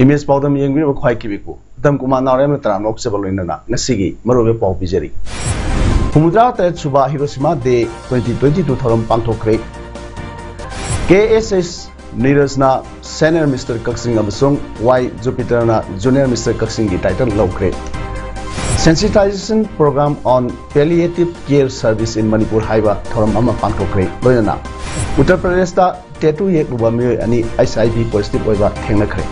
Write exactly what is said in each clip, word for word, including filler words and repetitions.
Image ꯄꯥꯎꯗꯝ ꯌꯦꯡꯕꯤꯔꯤꯕ ꯈ꯭ꯋꯥꯏ ꯀꯤꯕꯤꯛꯄꯨ ꯎꯇꯝ ꯀꯨꯃꯥꯔ ꯅꯥꯎꯔꯦꯝꯅ ꯇꯔꯥꯝꯅ ꯑꯣꯛꯆꯕ ꯂꯣꯏꯅꯅ ꯉꯁꯤꯒꯤ ꯃꯔꯨꯑꯣꯏꯕ ꯄꯥꯎ ꯄꯤꯖꯔꯤ꯫ ꯍꯨꯝꯐꯨꯇꯔꯥ ꯇꯔꯦꯠ ꯁꯨꯕ ꯍꯤꯔꯣꯁꯤꯃꯥ ꯗꯦ ꯇ꯭ꯋꯦꯟꯇꯤ ꯇ꯭ꯋꯦꯟꯇꯤ ꯇꯨ ꯊꯧꯔꯝ ꯄꯥꯡꯊꯣꯛꯈ꯭ꯔꯦ꯫ ꯀꯦ ꯑꯦꯁ ꯑꯦꯁ ꯅꯤꯔꯖꯅ ꯁꯦꯅꯤꯌꯔ ꯃꯤꯁꯇꯔ ꯀꯛꯆꯤꯡ ꯑꯃꯁꯨꯡ ꯋꯥꯏ ꯖꯨꯄꯤꯇꯔꯅ ꯖꯨꯅꯤꯌꯔ ꯃꯤꯁꯇꯔ ꯀꯛꯆꯤꯡꯒꯤ ꯇꯥꯏꯇꯜ ꯂꯧꯈ꯭ꯔꯦ꯫ Sensitization Program on Palliative Care Service in Manipur ꯍꯥꯏꯕ ꯊꯧꯔꯝ ꯑꯃ ꯄꯥꯡꯊꯣꯛꯈ꯭ꯔꯦ꯫ ꯂꯣꯏꯅꯅ ꯎꯠꯇꯔ ꯄ꯭ꯔꯗꯦꯁꯇ ꯇꯦꯇꯨ ꯌꯦꯛꯂꯨꯕ ꯃꯤꯑꯣꯏ ꯑꯅꯤ ꯑꯩꯆ ꯑꯥꯏ ꯚꯤ ꯄꯣꯖꯤꯇꯤꯚ ꯑꯣꯏꯕ ꯊꯦꯡꯅꯈ꯭ꯔꯦ꯫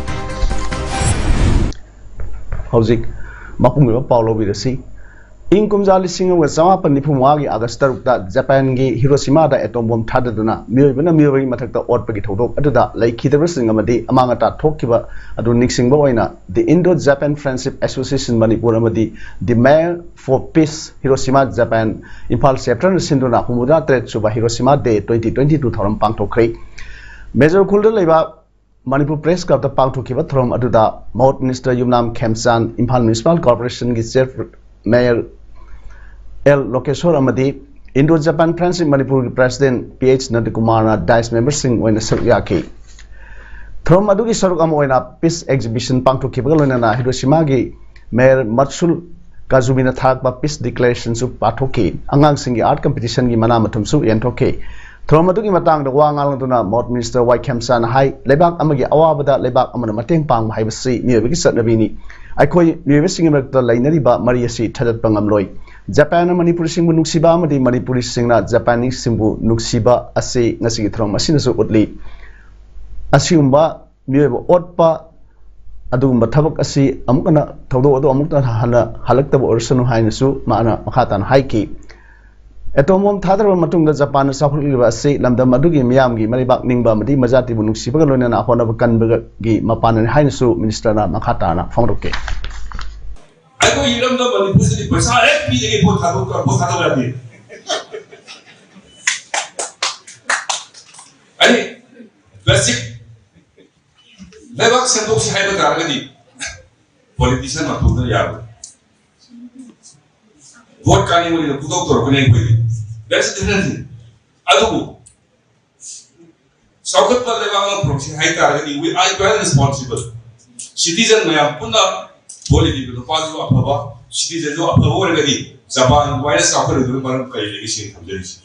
ꯍꯧꯖꯤꯛ ꯃꯄꯨꯡ ꯑꯣꯏꯕ ꯄꯥꯎ ꯂꯧꯕꯤꯔꯁꯤ꯫ ꯏꯪ ꯀꯨꯝꯖꯥ ꯂꯤꯁꯤꯡ ꯑꯃꯒ ꯆꯃꯥꯄꯟ ꯅꯤꯐꯨ ꯃꯉꯥꯒꯤ ꯑꯥꯒꯁ ꯇꯔꯨꯛꯇ ꯖꯄꯥꯟꯒꯤ ꯍꯤꯔꯣꯁꯤꯃꯥꯗ ꯑꯦꯇꯣꯝ ꯕꯣꯝ ꯊꯥꯗꯗꯨꯅ ꯃꯤꯑꯣꯏꯕꯅ ꯃꯤꯑꯣꯏꯕꯒꯤ ꯃꯊꯛꯇ ꯑꯣꯠꯄꯒꯤ ꯊꯧꯗꯣꯛ ꯑꯗꯨꯗ ꯂꯩꯈꯤꯗꯕꯁꯤꯡ ꯑꯃꯗꯤ ꯑꯃꯥꯡ ꯑꯇꯥ ꯊꯣꯛꯈꯤꯕ ꯑꯗꯨ ꯅꯤꯡꯁꯤꯡꯕ ꯑꯣꯏꯅ The Indo Japan Friendship Association Manipur ꯑꯃꯗꯤ The Mayor for Peace Hiroshima Japan Imphal ꯆꯦꯞꯇꯔꯅ ꯁꯤꯟꯗꯨꯅ ꯍꯨꯝꯐꯨꯇꯔꯥ ꯇꯔꯦꯠ ꯁꯨꯕ ꯍꯤꯔꯣꯁꯤꯃꯥ ꯗꯦ ꯇ꯭ꯋꯦꯟꯇꯤ ꯇ꯭ꯋꯦꯟꯇꯤ ꯇꯨ ꯊꯧꯔꯝ ꯄꯥꯡꯊꯣꯛꯈ꯭ꯔꯦ꯫ ꯃꯦꯖꯔ ꯈꯨꯜꯗ ꯂꯩꯕ ꯃꯅꯤꯄꯨꯔ ꯄ꯭ꯔꯦꯁ ꯀ꯭ꯂꯕꯇ ꯄꯥꯡꯊꯣꯛꯈꯤꯕ ꯊꯧꯔꯝ ꯑꯗꯨꯗ ꯃꯍꯨꯠ ꯃꯤꯅꯤꯁꯇꯔ ꯌꯨꯝꯅꯥꯝ ꯈꯦꯝꯆꯥꯟ, ꯏꯝꯐꯥꯜ ꯃ꯭ꯌꯨꯅꯤꯁꯤꯄꯥꯜ ꯀꯣꯔꯄꯣꯔꯦꯁꯟꯒꯤ ꯆꯤꯐ ꯃꯦꯌꯔ ꯑꯦꯜ ꯂꯣꯀꯦꯁꯣꯔ ꯑꯃꯗꯤ Indo Japan Friendship ꯃꯅꯤꯄꯨꯔꯒꯤ ꯄ꯭ꯔꯦꯁꯤꯗꯦꯟꯠ ꯄꯤ ꯑꯩꯆ ꯅꯟꯗꯀꯨꯃꯥꯔꯅ ꯗꯥꯏꯁ ꯃꯦꯝꯕꯔꯁꯤꯡ ꯑꯣꯏꯅ ꯁꯔꯨꯛ ꯌꯥꯈꯤ꯫ ꯊꯧꯔꯝ ꯑꯗꯨꯒꯤ ꯁꯔꯨꯛ ꯑꯃ ꯑꯣꯏꯅ ꯄꯤꯁ ꯑꯦꯛꯖꯤꯕꯤꯁꯟ ꯄꯥꯡꯊꯣꯛꯈꯤꯕꯒ ꯂꯣꯏꯅꯅ ꯍꯤꯔꯣꯁꯤꯃꯥꯒꯤ ꯃꯦꯌꯔ ꯃꯠꯁꯨꯜ ꯀꯥꯖꯨꯃꯤꯅ ꯊꯥꯔꯛꯄ ꯄꯤꯁ ꯗꯤꯀ꯭ꯂꯦꯔꯦꯁꯟꯁꯨ ꯄꯥꯊꯣꯛꯈꯤ꯫ ꯑꯉꯥꯡꯁꯤꯡꯒꯤ ꯑꯥꯔꯠ ꯀꯝꯄꯤꯇꯤꯁꯟꯒꯤ ꯃꯅꯥ ꯃꯊꯨꯝꯁꯨ ꯌꯦꯟꯊꯣꯛꯈꯤ꯫ ꯊꯧꯔꯝ ꯑꯗꯨꯒꯤ ꯃꯇꯥꯡꯗ ꯋꯥ ꯉꯥꯡꯂꯗꯨꯅ ꯃꯍꯨꯠ ꯃꯤꯅꯤꯁꯇꯔ ꯋꯥꯏ ꯈꯦꯝꯆꯥꯟꯅ ꯍꯥꯏ, ꯂꯩꯕꯥꯛ ꯑꯃꯒꯤ ꯑꯋꯥꯕꯗ ꯂꯩꯕꯥꯛ ꯑꯃꯅ ꯃꯇꯦꯡ ꯄꯥꯡꯕ ꯍꯥꯏꯕꯁꯤ ꯃꯤꯑꯣꯏꯕꯒꯤ ꯆꯠꯅꯕꯤꯅꯤ꯫ ꯑꯩꯈꯣꯏ ꯃꯤꯑꯣꯏꯕꯁꯤꯡꯒꯤ ꯃꯔꯛꯇ ꯂꯩꯅꯔꯤꯕ ꯃꯔꯤ ꯑꯁꯤ ꯊꯥꯗꯠꯄ ꯉꯝꯂꯣꯏ꯫ ꯖꯄꯥꯟꯅ ꯃꯅꯤꯄꯨꯔꯤꯁꯤꯡꯕꯨ ꯅꯨꯡꯁꯤꯕ ꯑꯃꯗꯤ ꯃꯅꯤꯄꯨꯔꯤꯁꯤꯡꯅ ꯖꯄꯥꯅꯤꯁꯁꯤꯡꯕꯨ ꯅꯨꯡꯁꯤꯕ ꯑꯁꯤ ꯉꯁꯤꯒꯤ ꯊꯧꯔꯝ ꯑꯁꯤꯅꯁꯨ ꯎꯠꯂꯤ꯫ ꯑꯁꯤꯒꯨꯝꯕ ꯃꯤꯑꯣꯏꯕ ꯑꯣꯠꯄ ꯑꯗꯨꯒꯨꯝꯕ ꯊꯕꯛ ꯑꯁꯤ ꯑꯃꯨꯛ ꯍꯟꯅ, ꯊꯧꯗꯣꯛ ꯑꯗꯨ ꯑꯃꯨꯛ ꯍꯟꯅ ꯍꯜꯂꯛꯇꯕ ꯑꯣꯏꯔꯁꯅꯨ ꯍꯥꯏꯅꯁꯨ ꯃꯥꯅ ꯃꯈꯥ ꯇꯥꯅ ꯍꯥꯏꯈꯤ꯫ ꯑꯦꯇꯣꯝ ꯕꯣꯝ ꯊꯥꯗꯔꯕ ꯃꯇꯨꯡꯗ ꯖꯄꯥꯟꯅ ꯆꯥꯎꯈꯠꯂꯛꯂꯤꯕ ꯑꯁꯤ ꯂꯝꯗꯝ ꯑꯗꯨꯒꯤ ꯃꯤꯌꯥꯝꯒꯤ ꯃꯔꯩꯕꯥꯛ ꯅꯤꯡꯕ ꯑꯃꯗꯤ ꯃꯖꯥꯇꯤꯕꯨ ꯅꯨꯡꯁꯤꯕꯒ ꯂꯣꯏꯅꯅ ꯍꯣꯠꯅꯕ ꯀꯟꯕꯒꯤ ꯃꯄꯥꯟꯅꯅꯤ ꯍꯥꯏꯅꯁꯨ ꯃꯤꯅꯤꯁꯇꯔꯅ ꯃꯈꯥ ꯇꯥꯅ ꯐꯣꯡꯗꯣꯛꯈꯤ꯫ ꯑꯩꯈꯣꯏ ꯏꯔꯝꯗꯝ ꯃꯅꯤꯄꯨꯔꯁꯤꯗꯤ ꯄꯩꯁꯥ ꯍꯦꯛ ꯄꯤꯔꯒꯦ ꯄꯣꯠ ꯊꯥꯗꯣꯛ-, ꯄꯣꯠ ꯊꯥꯗꯣꯛ ꯌꯥꯗꯦ꯫ ꯑꯩ ꯕꯦꯁꯤꯛ ꯂꯩꯕꯥꯛ ꯁꯦꯝꯗꯣꯛꯁꯤ ꯍꯥꯏꯕ ꯇꯥꯔꯒꯗꯤ ꯄꯣꯂꯤꯇꯤꯁꯤꯌꯥꯟ ꯃꯇꯣꯝꯇꯅ ꯌꯥꯔꯣꯏ꯫ ꯚꯣꯠ ꯀꯥꯅꯤꯡꯕꯅꯤꯅ ꯄꯨꯡꯇꯧ ꯇꯧꯔꯛꯀꯅꯤ ꯑꯩꯈꯣꯏꯗꯤ꯫ That's the thing. ꯑꯗꯨꯕꯨ ꯆꯥꯎꯈꯠꯄ ꯂꯩꯕꯥꯛ ꯑꯃ ꯄꯨꯔꯛꯁꯤ ꯍꯥꯏ ꯇꯥꯔꯒꯗꯤ we are very responsible citizen ꯃꯌꯥꯝ ꯄꯨꯟꯅ ꯚꯣꯠ ꯂꯦꯞꯄꯤꯕ ꯅꯨꯄꯥꯁꯨ ꯑꯐꯕ, ꯁꯤꯇꯤꯖꯟꯁꯨ ꯑꯐꯕ ꯑꯣꯏꯔꯒꯗꯤ ꯖꯄꯥꯟ ꯑꯗꯨꯃꯥꯏꯅ ꯆꯥꯎꯈꯠꯂꯣꯏꯗꯕ ꯃꯔꯝ ꯀꯔꯤ ꯂꯩꯒꯦ ꯁꯤꯅꯤ ꯊꯝꯖꯔꯤꯁꯤ꯫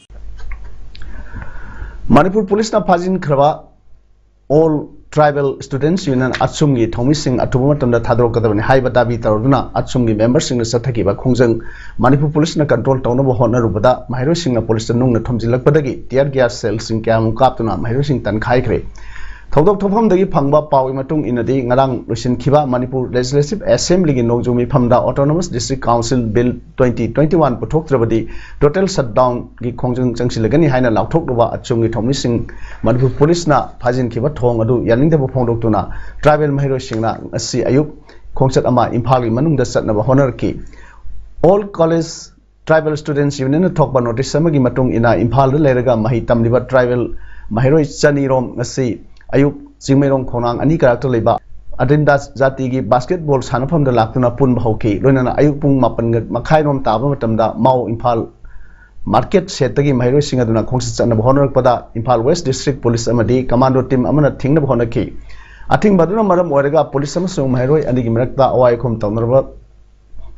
ꯃꯅꯤꯄꯨꯔ ꯄꯨꯂꯤꯁꯅ ꯐꯥꯖꯤꯟꯈ꯭ꯔꯕ All Tribal Students Union ꯑꯠꯁꯨꯝꯒꯤ ꯊꯧꯃꯤꯁꯤꯡ ꯑꯊꯨꯕ ꯃꯇꯝꯗ ꯊꯥꯗꯣꯔꯛꯀꯗꯕꯅꯤ ꯍꯥꯏꯕ ꯗꯥꯕꯤ ꯇꯧꯔꯗꯨꯅ ꯑꯠꯁꯨꯝꯒꯤ ꯃꯦꯝꯕꯔꯁꯤꯡꯅ ꯆꯠꯊꯈꯤꯕ ꯈꯣꯡꯖꯪ ꯃꯅꯤꯄꯨꯔ ꯄꯨꯂꯤꯁꯅ ꯀꯟꯇ꯭ꯔꯣꯜ ꯇꯧꯅꯕ ꯍꯣꯠꯅꯔꯨꯕꯗ ꯃꯍꯩꯔꯣꯏꯁꯤꯡꯅ ꯄꯨꯂꯤꯁꯇ ꯅꯨꯡꯅ ꯊꯣꯝꯖꯤꯜꯂꯛꯄꯗꯒꯤ tear gas shellꯁꯤꯡ ꯀꯌꯥꯃꯨꯛ ꯀꯥꯞꯇꯨꯅ ꯃꯍꯩꯔꯣꯏꯁꯤꯡ ꯇꯟꯈꯥꯏꯈ꯭ꯔꯦ꯫ ꯊꯧꯗꯣꯛ ꯊꯣꯛꯐꯝꯗꯒꯤ ꯐꯪꯕ ꯄꯥꯎꯒꯤ ꯃꯇꯨꯡ ꯏꯟꯅꯗꯤ ꯉꯔꯥꯡ ꯂꯣꯏꯁꯤꯟꯈꯤꯕ ꯃꯅꯤꯄꯨꯔ Legislative Assemblyꯒꯤ ꯅꯣꯡꯖꯨ ꯃꯤꯐꯝꯗ Autonomous District Council Bill twenty twenty one ꯄꯨꯊꯣꯛꯇ꯭ꯔꯕꯗꯤ total shutdownꯒꯤ ꯈꯣꯡꯖꯪ ꯆꯪꯁꯤꯜꯂꯒꯅꯤ ꯍꯥꯏꯅ ꯂꯥꯎꯊꯣꯛꯂꯨꯕ ꯑꯠꯁꯨꯝꯒꯤ ꯊꯧꯃꯤꯁꯤꯡ ꯃꯅꯤꯄꯨꯔ ꯄꯨꯂꯤꯁꯅ ꯐꯥꯖꯤꯟꯈꯤꯕ ꯊꯧꯑꯣꯡ ꯑꯗꯨ ꯌꯥꯅꯤꯡꯗꯕ ꯐꯣꯡꯗꯣꯛꯇꯨꯅ tribal ꯃꯍꯩꯔꯣꯏꯁꯤꯡꯅ ꯉꯁꯤ ꯑꯌꯨꯛ ꯈꯣꯡꯆꯠ ꯑꯃ ꯏꯝꯐꯥꯜꯒꯤ ꯃꯅꯨꯡꯗ ꯆꯠꯅꯕ ꯍꯣꯠꯅꯔꯛꯈꯤ꯫ All College Tribal Students Unionꯅ ꯊꯣꯛꯄ notice ꯑꯃꯒꯤ ꯃꯇꯨꯡ ꯏꯟꯅ ꯏꯝꯐꯥꯜꯗ ꯂꯩꯔꯒ ꯃꯍꯩ ꯇꯝꯂꯤꯕ tribal ꯃꯍꯩꯔꯣꯏ ꯆꯅꯤꯔꯣꯝ ꯉꯁꯤ ꯑꯌꯨꯛ ꯆꯤꯡꯃꯩꯔꯣꯡ ꯈꯣꯡꯅꯥꯡ ꯑꯅꯤ ꯀꯥꯔꯛꯇ ꯂꯩꯕ ꯑꯗꯤꯟꯗꯥꯁ ꯖꯥꯇꯤꯒꯤ basketball ꯁꯥꯟꯅꯐꯝꯗ ꯂꯥꯛꯇꯨꯅ ꯄꯨꯟꯕ ꯍꯧꯈꯤ꯫ ꯂꯣꯏꯅꯅ ꯑꯌꯨꯛ ꯄꯨꯡ ꯃꯥꯄꯟ ꯃꯈꯥꯏꯔꯣꯝ ꯇꯥꯕ ꯃꯇꯝꯗ ꯃꯥꯎ ꯏꯝꯐꯥꯜ market setꯇꯒꯤ ꯃꯍꯩꯔꯣꯏꯁꯤꯡ ꯑꯗꯨꯅ ꯈꯣꯡꯆꯠ ꯆꯠꯅꯕ ꯍꯣꯠꯅꯔꯛꯄꯗ ꯏꯝꯐꯥꯜ West District Police ꯑꯃꯗꯤ commando team ꯑꯃꯅ ꯊꯤꯡꯅꯕ ꯍꯣꯠꯅꯈꯤ꯫ ꯑꯊꯤꯡꯕ ꯑꯗꯨꯅ ꯃꯔꯝ ꯑꯣꯏꯔꯒ ꯄꯨꯂꯤꯁ ꯑꯃꯁꯨꯡ ꯃꯍꯩꯔꯣꯏ ꯑꯅꯤꯒꯤ ꯃꯔꯛꯇ ꯑꯋꯥꯏ ꯑꯈꯨꯝ ꯇꯧꯅꯔꯕ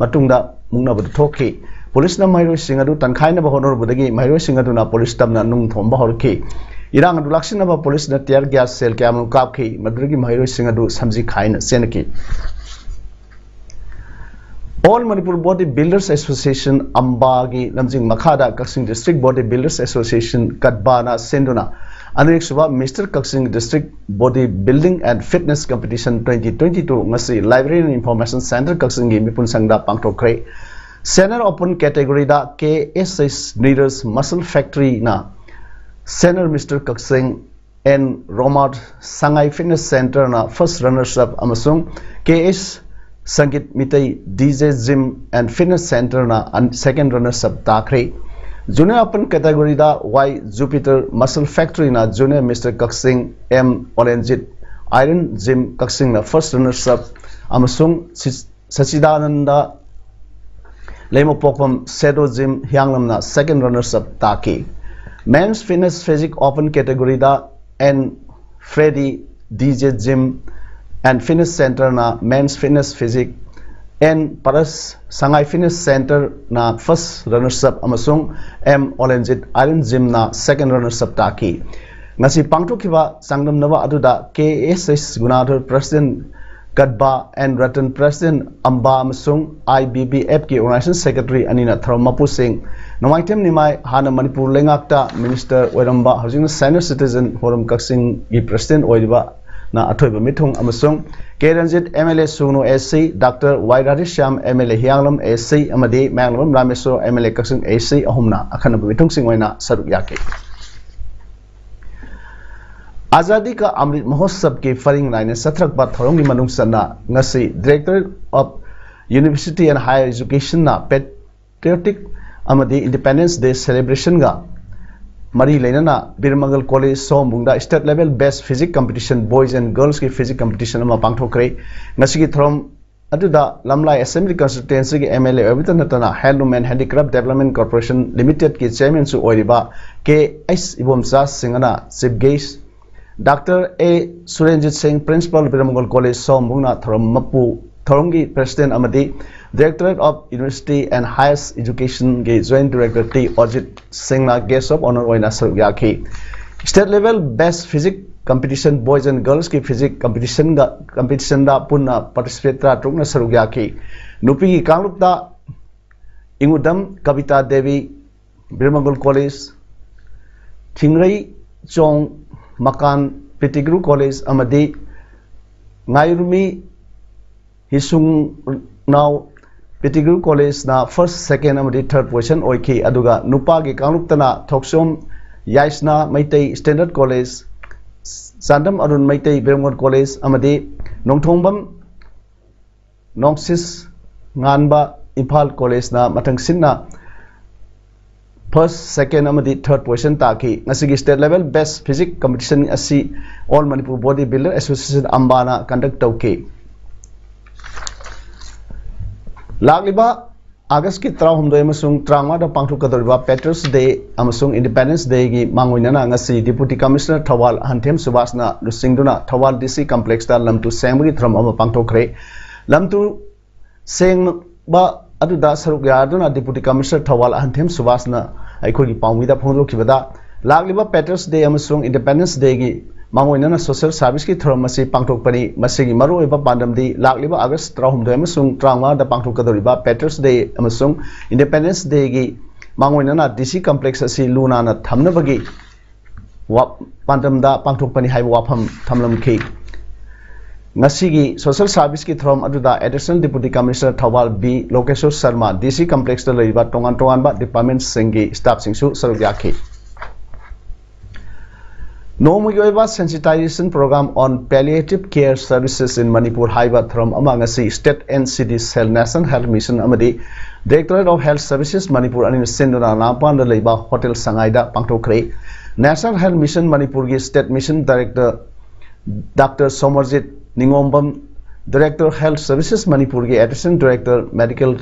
ꯃꯇꯨꯡꯗ ꯃꯨꯛꯅꯕꯗꯨ ꯊꯣꯛꯈꯤ꯫ ꯄꯨꯂꯤꯁꯅ ꯃꯍꯩꯔꯣꯏꯁꯤꯡ ꯑꯗꯨ ꯇꯟꯈꯥꯏꯅꯕ ꯍꯣꯠꯅꯔꯨꯕꯗꯒꯤ ꯃꯍꯩꯔꯣꯏꯁꯤꯡ ꯑꯗꯨꯅ ꯄꯨꯂꯤꯁ ꯇꯝꯅ ꯅꯨꯡ ꯊꯣꯝꯕ ꯍꯧꯔꯛꯈꯤ꯫ ꯏꯔꯥꯡ ꯑꯗꯨ ꯂꯥꯛꯁꯤꯟꯅꯕ ꯄꯨꯂꯤꯁꯅ tear gas shell ꯀꯌꯥꯃꯔꯨꯝ ꯀꯥꯞꯈꯤ꯫ ꯃꯗꯨꯗꯒꯤ ꯃꯍꯩꯔꯣꯏꯁꯤꯡ ꯑꯗꯨ ꯁꯝꯖꯤ ꯈꯥꯏꯅ ꯆꯦꯟꯈꯤ꯫ All Manipur Body Builders Association ꯑꯝꯕꯥꯒꯤ ꯂꯝꯖꯤꯡ ꯃꯈꯥꯗ ꯀꯛꯆꯤꯡ District Body Builders Association ꯀꯠꯕꯥꯅ ꯁꯤꯟꯗꯨꯅ ꯑꯅꯤꯔꯛꯁꯨꯕ Mister Kakching District Body Building and Fitness Competition twenty twenty two ꯉꯁꯤ Library and Information Center ꯀꯛꯆꯤꯡꯒꯤ ꯃꯤꯄꯨꯟ ꯁꯪꯗ ꯄꯥꯡꯊꯣꯛꯈ꯭ꯔꯦ꯫ Senior Open category ꯗ K S H Neeraj Muscle Factory ꯅ Senior Mister Kaksing, N Romart Sangai Fitness Center ꯅ first runners up ꯑꯃꯁꯨꯡ K H Sangeet Meitei D J Gym and Fitness Center ꯅ second runners up ꯇꯥꯈ꯭ꯔꯦ꯫ Junior Open category ꯗ Y Jupiter Muscle Factory ꯅ Junior Mister Kaksing, M Olenjit Iron Gym Kaksing ꯅ first runners up ꯑꯃꯁꯨꯡ Sachidananda Leimapokpam Shadow Gym Hianglamna second runners up ꯇꯥꯈꯤ꯫ Men's Fitness Physique Open category the N Freddy D J Gym and Fitness Center ꯅ Men's Fitness Physique, N Paras Sangai Fitness Center ꯅ first runners up ꯑꯃꯁꯨꯡ M Olenjit Iron Gym ꯅ second runners up ꯇꯥꯈꯤ꯫ ꯉꯁꯤ ꯄꯥꯡꯊꯣꯛꯈꯤꯕ ꯆꯥꯡꯗꯝꯅꯕ ꯑꯗꯨꯗ K S H Gunadhar President Kadba, N Ratan President Amba ꯑꯃꯁꯨꯡ I B B F ꯀꯤ Organization Secretary ꯑꯅꯤꯅ ꯊꯧꯔꯝ ꯃꯄꯨꯁꯤꯡ ꯅꯣꯡꯃꯥꯏꯊꯦꯝ ꯅꯤꯃꯥꯏ, ꯍꯥꯟꯅ ꯃꯅꯤꯄꯨꯔ ꯂꯩꯉꯥꯛꯇ Minister ꯑꯣꯏꯔꯝꯕ, ꯍꯧꯖꯤꯛꯅ Senior Citizen Forum ꯀꯛꯆꯤꯡꯒꯤ President ꯑꯣꯏꯔꯤꯕ ꯅ ꯑꯊꯣꯏꯕ ꯃꯤꯊꯨꯡ ꯑꯃꯁꯨꯡ K Ranjit M L A ꯁꯨꯒꯅꯨ A C, Doctor Y Radheshyam M L A ꯍꯤꯌꯥꯡꯂꯝ A C ꯑꯃꯗꯤ ꯃꯌꯥꯡꯂꯝꯕꯝ Rameshwor M L A Kakching A C ꯑꯍꯨꯝꯅ ꯑꯈꯟꯅꯕ ꯃꯤꯊꯨꯡꯁꯤꯡ ꯑꯣꯏꯅ ꯁꯔꯨꯛ ꯌꯥꯈꯤ꯫ ꯑꯥꯖꯥꯗꯤ ꯀꯥ ꯑꯃ꯭ꯔꯤꯠ ꯃꯍꯣꯠꯁꯕꯀꯤ ꯄꯔꯤꯡ ꯅꯥꯏꯅ ꯆꯠꯊꯔꯛꯄ ꯊꯧꯔꯝꯒꯤ ꯃꯅꯨꯡ ꯆꯟꯅ ꯉꯁꯤ Directorate of University and Higher Educationꯅ Patriotic ꯑꯃꯗꯤ Independence Day Celebrationꯒ ꯃꯔꯤ ꯂꯩꯅꯅ ꯕꯤꯔ ꯃꯪꯒꯜ ꯀꯣꯂꯦꯖ ꯁꯣꯝꯕꯨꯡꯗ State Level Best Physique Competition, Boys and Girlsꯀꯤ Physique Competition ꯑꯃ ꯄꯥꯡꯊꯣꯛꯈ꯭ꯔꯦ꯫ ꯉꯁꯤꯒꯤ ꯊꯧꯔꯝ ꯑꯗꯨꯗ ꯂꯝꯂꯥꯏ Assembly Constituencyꯒꯤ M L A ꯑꯣꯏꯕꯇ ꯅꯠꯇꯅ Handloom and Handicraft Development Corporation Limitedꯀꯤ Chairmanꯁꯨ ꯑꯣꯏꯔꯤꯕ K H ꯏꯕꯣꯝꯆꯥ ꯁꯤꯡꯍꯅ Chief Guest, Doctor A Surenjit Singh, Principal Bir Mangal college ꯁꯣꯝꯕꯨꯡꯅ ꯊꯧꯔꯝ ꯃꯄꯨ, ꯊꯧꯔꯝꯒꯤ President ꯑꯃꯗꯤ Directorate of University and Higher Educationꯒꯤ Joint Director T Ajit Singhꯅ Guest of Honour ꯑꯣꯏꯅ ꯁꯔꯨꯛ ꯌꯥꯈꯤ꯫ State Level Best Physique Competition, Boys and Girlsꯀꯤ Physique Competitionꯒ, Competitionꯗ ꯄꯨꯟꯅ participant ꯇꯔꯥꯇꯔꯨꯛꯅ ꯁꯔꯨꯛ ꯌꯥꯈꯤ꯫ ꯅꯨꯄꯤꯒꯤ ꯀꯥꯡꯂꯨꯞꯇ ꯏꯉꯨꯗꯝ ꯀꯕꯤꯇꯥ ꯗꯦꯕꯤ, ꯕꯤꯔ ꯃꯪꯒꯜ ꯀꯣꯂꯦꯖ, ꯊꯤꯡꯔꯩ ꯆꯣꯡ ꯃꯀꯥꯟ ꯄꯤꯇꯤꯒ꯭ꯔꯨ ꯀꯣꯂꯦꯖ ꯑꯃꯗꯤ ꯉꯥꯏꯔꯨꯃꯤ ꯍꯤꯁꯨꯡꯅꯥꯎ ꯄꯤꯇꯤꯒ꯭ꯔꯨ ꯀꯣꯂꯦꯖꯅ first, second ꯑꯃꯗꯤ third position ꯑꯣꯏꯈꯤ꯫ ꯑꯗꯨꯒ ꯅꯨꯄꯥꯒꯤ ꯀꯥꯡꯂꯨꯞꯇꯅ Thokchom Yaisana Meitei Standard College, Chandam Arun Meitei Biramgon college ꯑꯃꯗꯤ ꯅꯣꯡꯊꯣꯡꯕꯝ ꯅꯣꯡꯁꯤꯁ ꯉꯥꯟꯕ ꯏꯝꯐꯥꯜ ꯀꯣꯂꯦꯖꯅ ꯃꯊꯪꯁꯤꯠꯅ first, second ꯑꯃꯗꯤ third position ꯇꯥꯈꯤ꯫ ꯉꯁꯤꯒꯤ state level best physique competition ꯑꯁꯤ All Manipur Body Builder Association, ꯑꯝꯕꯥꯅ conduct ꯇꯧꯈꯤ꯫ ꯂꯥꯛꯂꯤꯕ ꯑꯥꯒꯁꯀꯤ ꯇꯔꯥꯍꯨꯝꯗꯣꯏ ꯑꯃꯁꯨꯡ ꯇꯔꯥꯃꯉꯥꯗ ꯄꯥꯡꯊꯣꯛꯀꯗꯧꯔꯤꯕ Patriots Day ꯑꯃꯁꯨꯡ Independence Dayꯒꯤ ꯃꯥꯡꯑꯣꯏꯅꯅ ꯉꯁꯤ Deputy Commissioner ꯊꯧꯕꯥꯜ ꯑꯍꯟꯊꯦꯝ ꯁꯨꯕꯥꯁꯅ ꯂꯨꯆꯤꯡꯗꯨꯅ ꯊꯧꯕꯥꯜ D C Complexꯇ ꯂꯝꯇꯨ ꯁꯦꯡꯕꯒꯤ ꯊꯧꯔꯝ ꯑꯃ ꯄꯥꯡꯊꯣꯛꯈ꯭ꯔꯦ꯫ ꯂꯝꯇꯨ ꯁꯦꯡꯕ ꯑꯗꯨꯗ ꯁꯔꯨꯛ ꯌꯥꯗꯨꯅ Deputy Commissioner ꯊꯧꯕꯥꯜ ꯑꯍꯟꯊꯦꯝ ꯁꯨꯕꯥꯁꯅ ꯑꯩꯈꯣꯏꯒꯤ ꯄꯥꯎꯃꯤꯗ ꯐꯣꯡꯗꯣꯛꯈꯤꯕꯗ, ꯂꯥꯛꯂꯤꯕ Patriots Day ꯑꯃꯁꯨꯡ Independence Dayꯒꯤ ꯃꯥꯡꯑꯣꯏꯅꯅ social serviceꯀꯤ ꯊꯧꯔꯝ ꯑꯁꯤ ꯄꯥꯡꯊꯣꯛꯄꯅꯤ꯫ ꯃꯁꯤꯒꯤ ꯃꯔꯨꯑꯣꯏꯕ ꯄꯥꯟꯗꯝꯗꯤ ꯂꯥꯛꯂꯤꯕ ꯑꯥꯒꯁ ꯇꯔꯥꯍꯨꯝꯗꯣꯏ ꯑꯃꯁꯨꯡ ꯇꯔꯥꯃꯉꯥꯗ ꯄꯥꯡꯊꯣꯛꯀꯗꯧꯔꯤꯕ Patriots Day ꯑꯃꯁꯨꯡ Independence Dayꯒꯤ ꯃꯥꯡꯑꯣꯏꯅꯅ D C Complex ꯑꯁꯤ ꯂꯨ ꯅꯥꯟꯅ ꯊꯝꯅꯕꯒꯤ ꯋꯥ-, ꯄꯥꯟꯗꯝꯗ ꯄꯥꯡꯊꯣꯛꯄꯅꯤ ꯍꯥꯏꯕ ꯋꯥꯐꯝ ꯊꯝꯂꯝꯈꯤ꯫ ꯉꯁꯤꯒꯤ social serviceꯀꯤ ꯊꯧꯔꯝ ꯑꯗꯨꯗ Additional Deputy Commissioner Thoubal B Lokeshor Sharma, D C Complexꯇ ꯂꯩꯔꯤꯕ ꯇꯣꯉꯥꯟ ꯇꯣꯉꯥꯟꯕ departmentꯁꯤꯡꯒꯤ staffꯁꯤꯡꯁꯨ ꯁꯔꯨꯛ ꯌꯥꯈꯤ꯫ ꯅꯣꯡꯃꯒꯤ ꯑꯣꯏꯕ Sensitization Program on Palliative Care Services in Manipur ꯍꯥꯏꯕ ꯊꯧꯔꯝ ꯑꯃ ꯉꯁꯤ State N C D Cell, National Health Mission ꯑꯃꯗꯤ Directorate of Health Services Manipur ꯑꯅꯤꯅ ꯁꯤꯟꯗꯨꯅ ꯂꯥꯡꯄꯥꯟꯗ ꯂꯩꯕ ꯍꯣꯇꯦꯜ ꯁꯉꯥꯏꯗ ꯄꯥꯡꯊꯣꯛꯈ꯭ꯔꯦ꯫ National Health Mission ꯃꯅꯤꯄꯨꯔꯒꯤ State Mission Director Doctor ꯁꯣꯃꯔꯖꯤꯠ ꯅꯤꯉꯣꯝꯕꯝ, Director Health Services ꯃꯅꯤꯄꯨꯔꯒꯤ Assistant Director Medical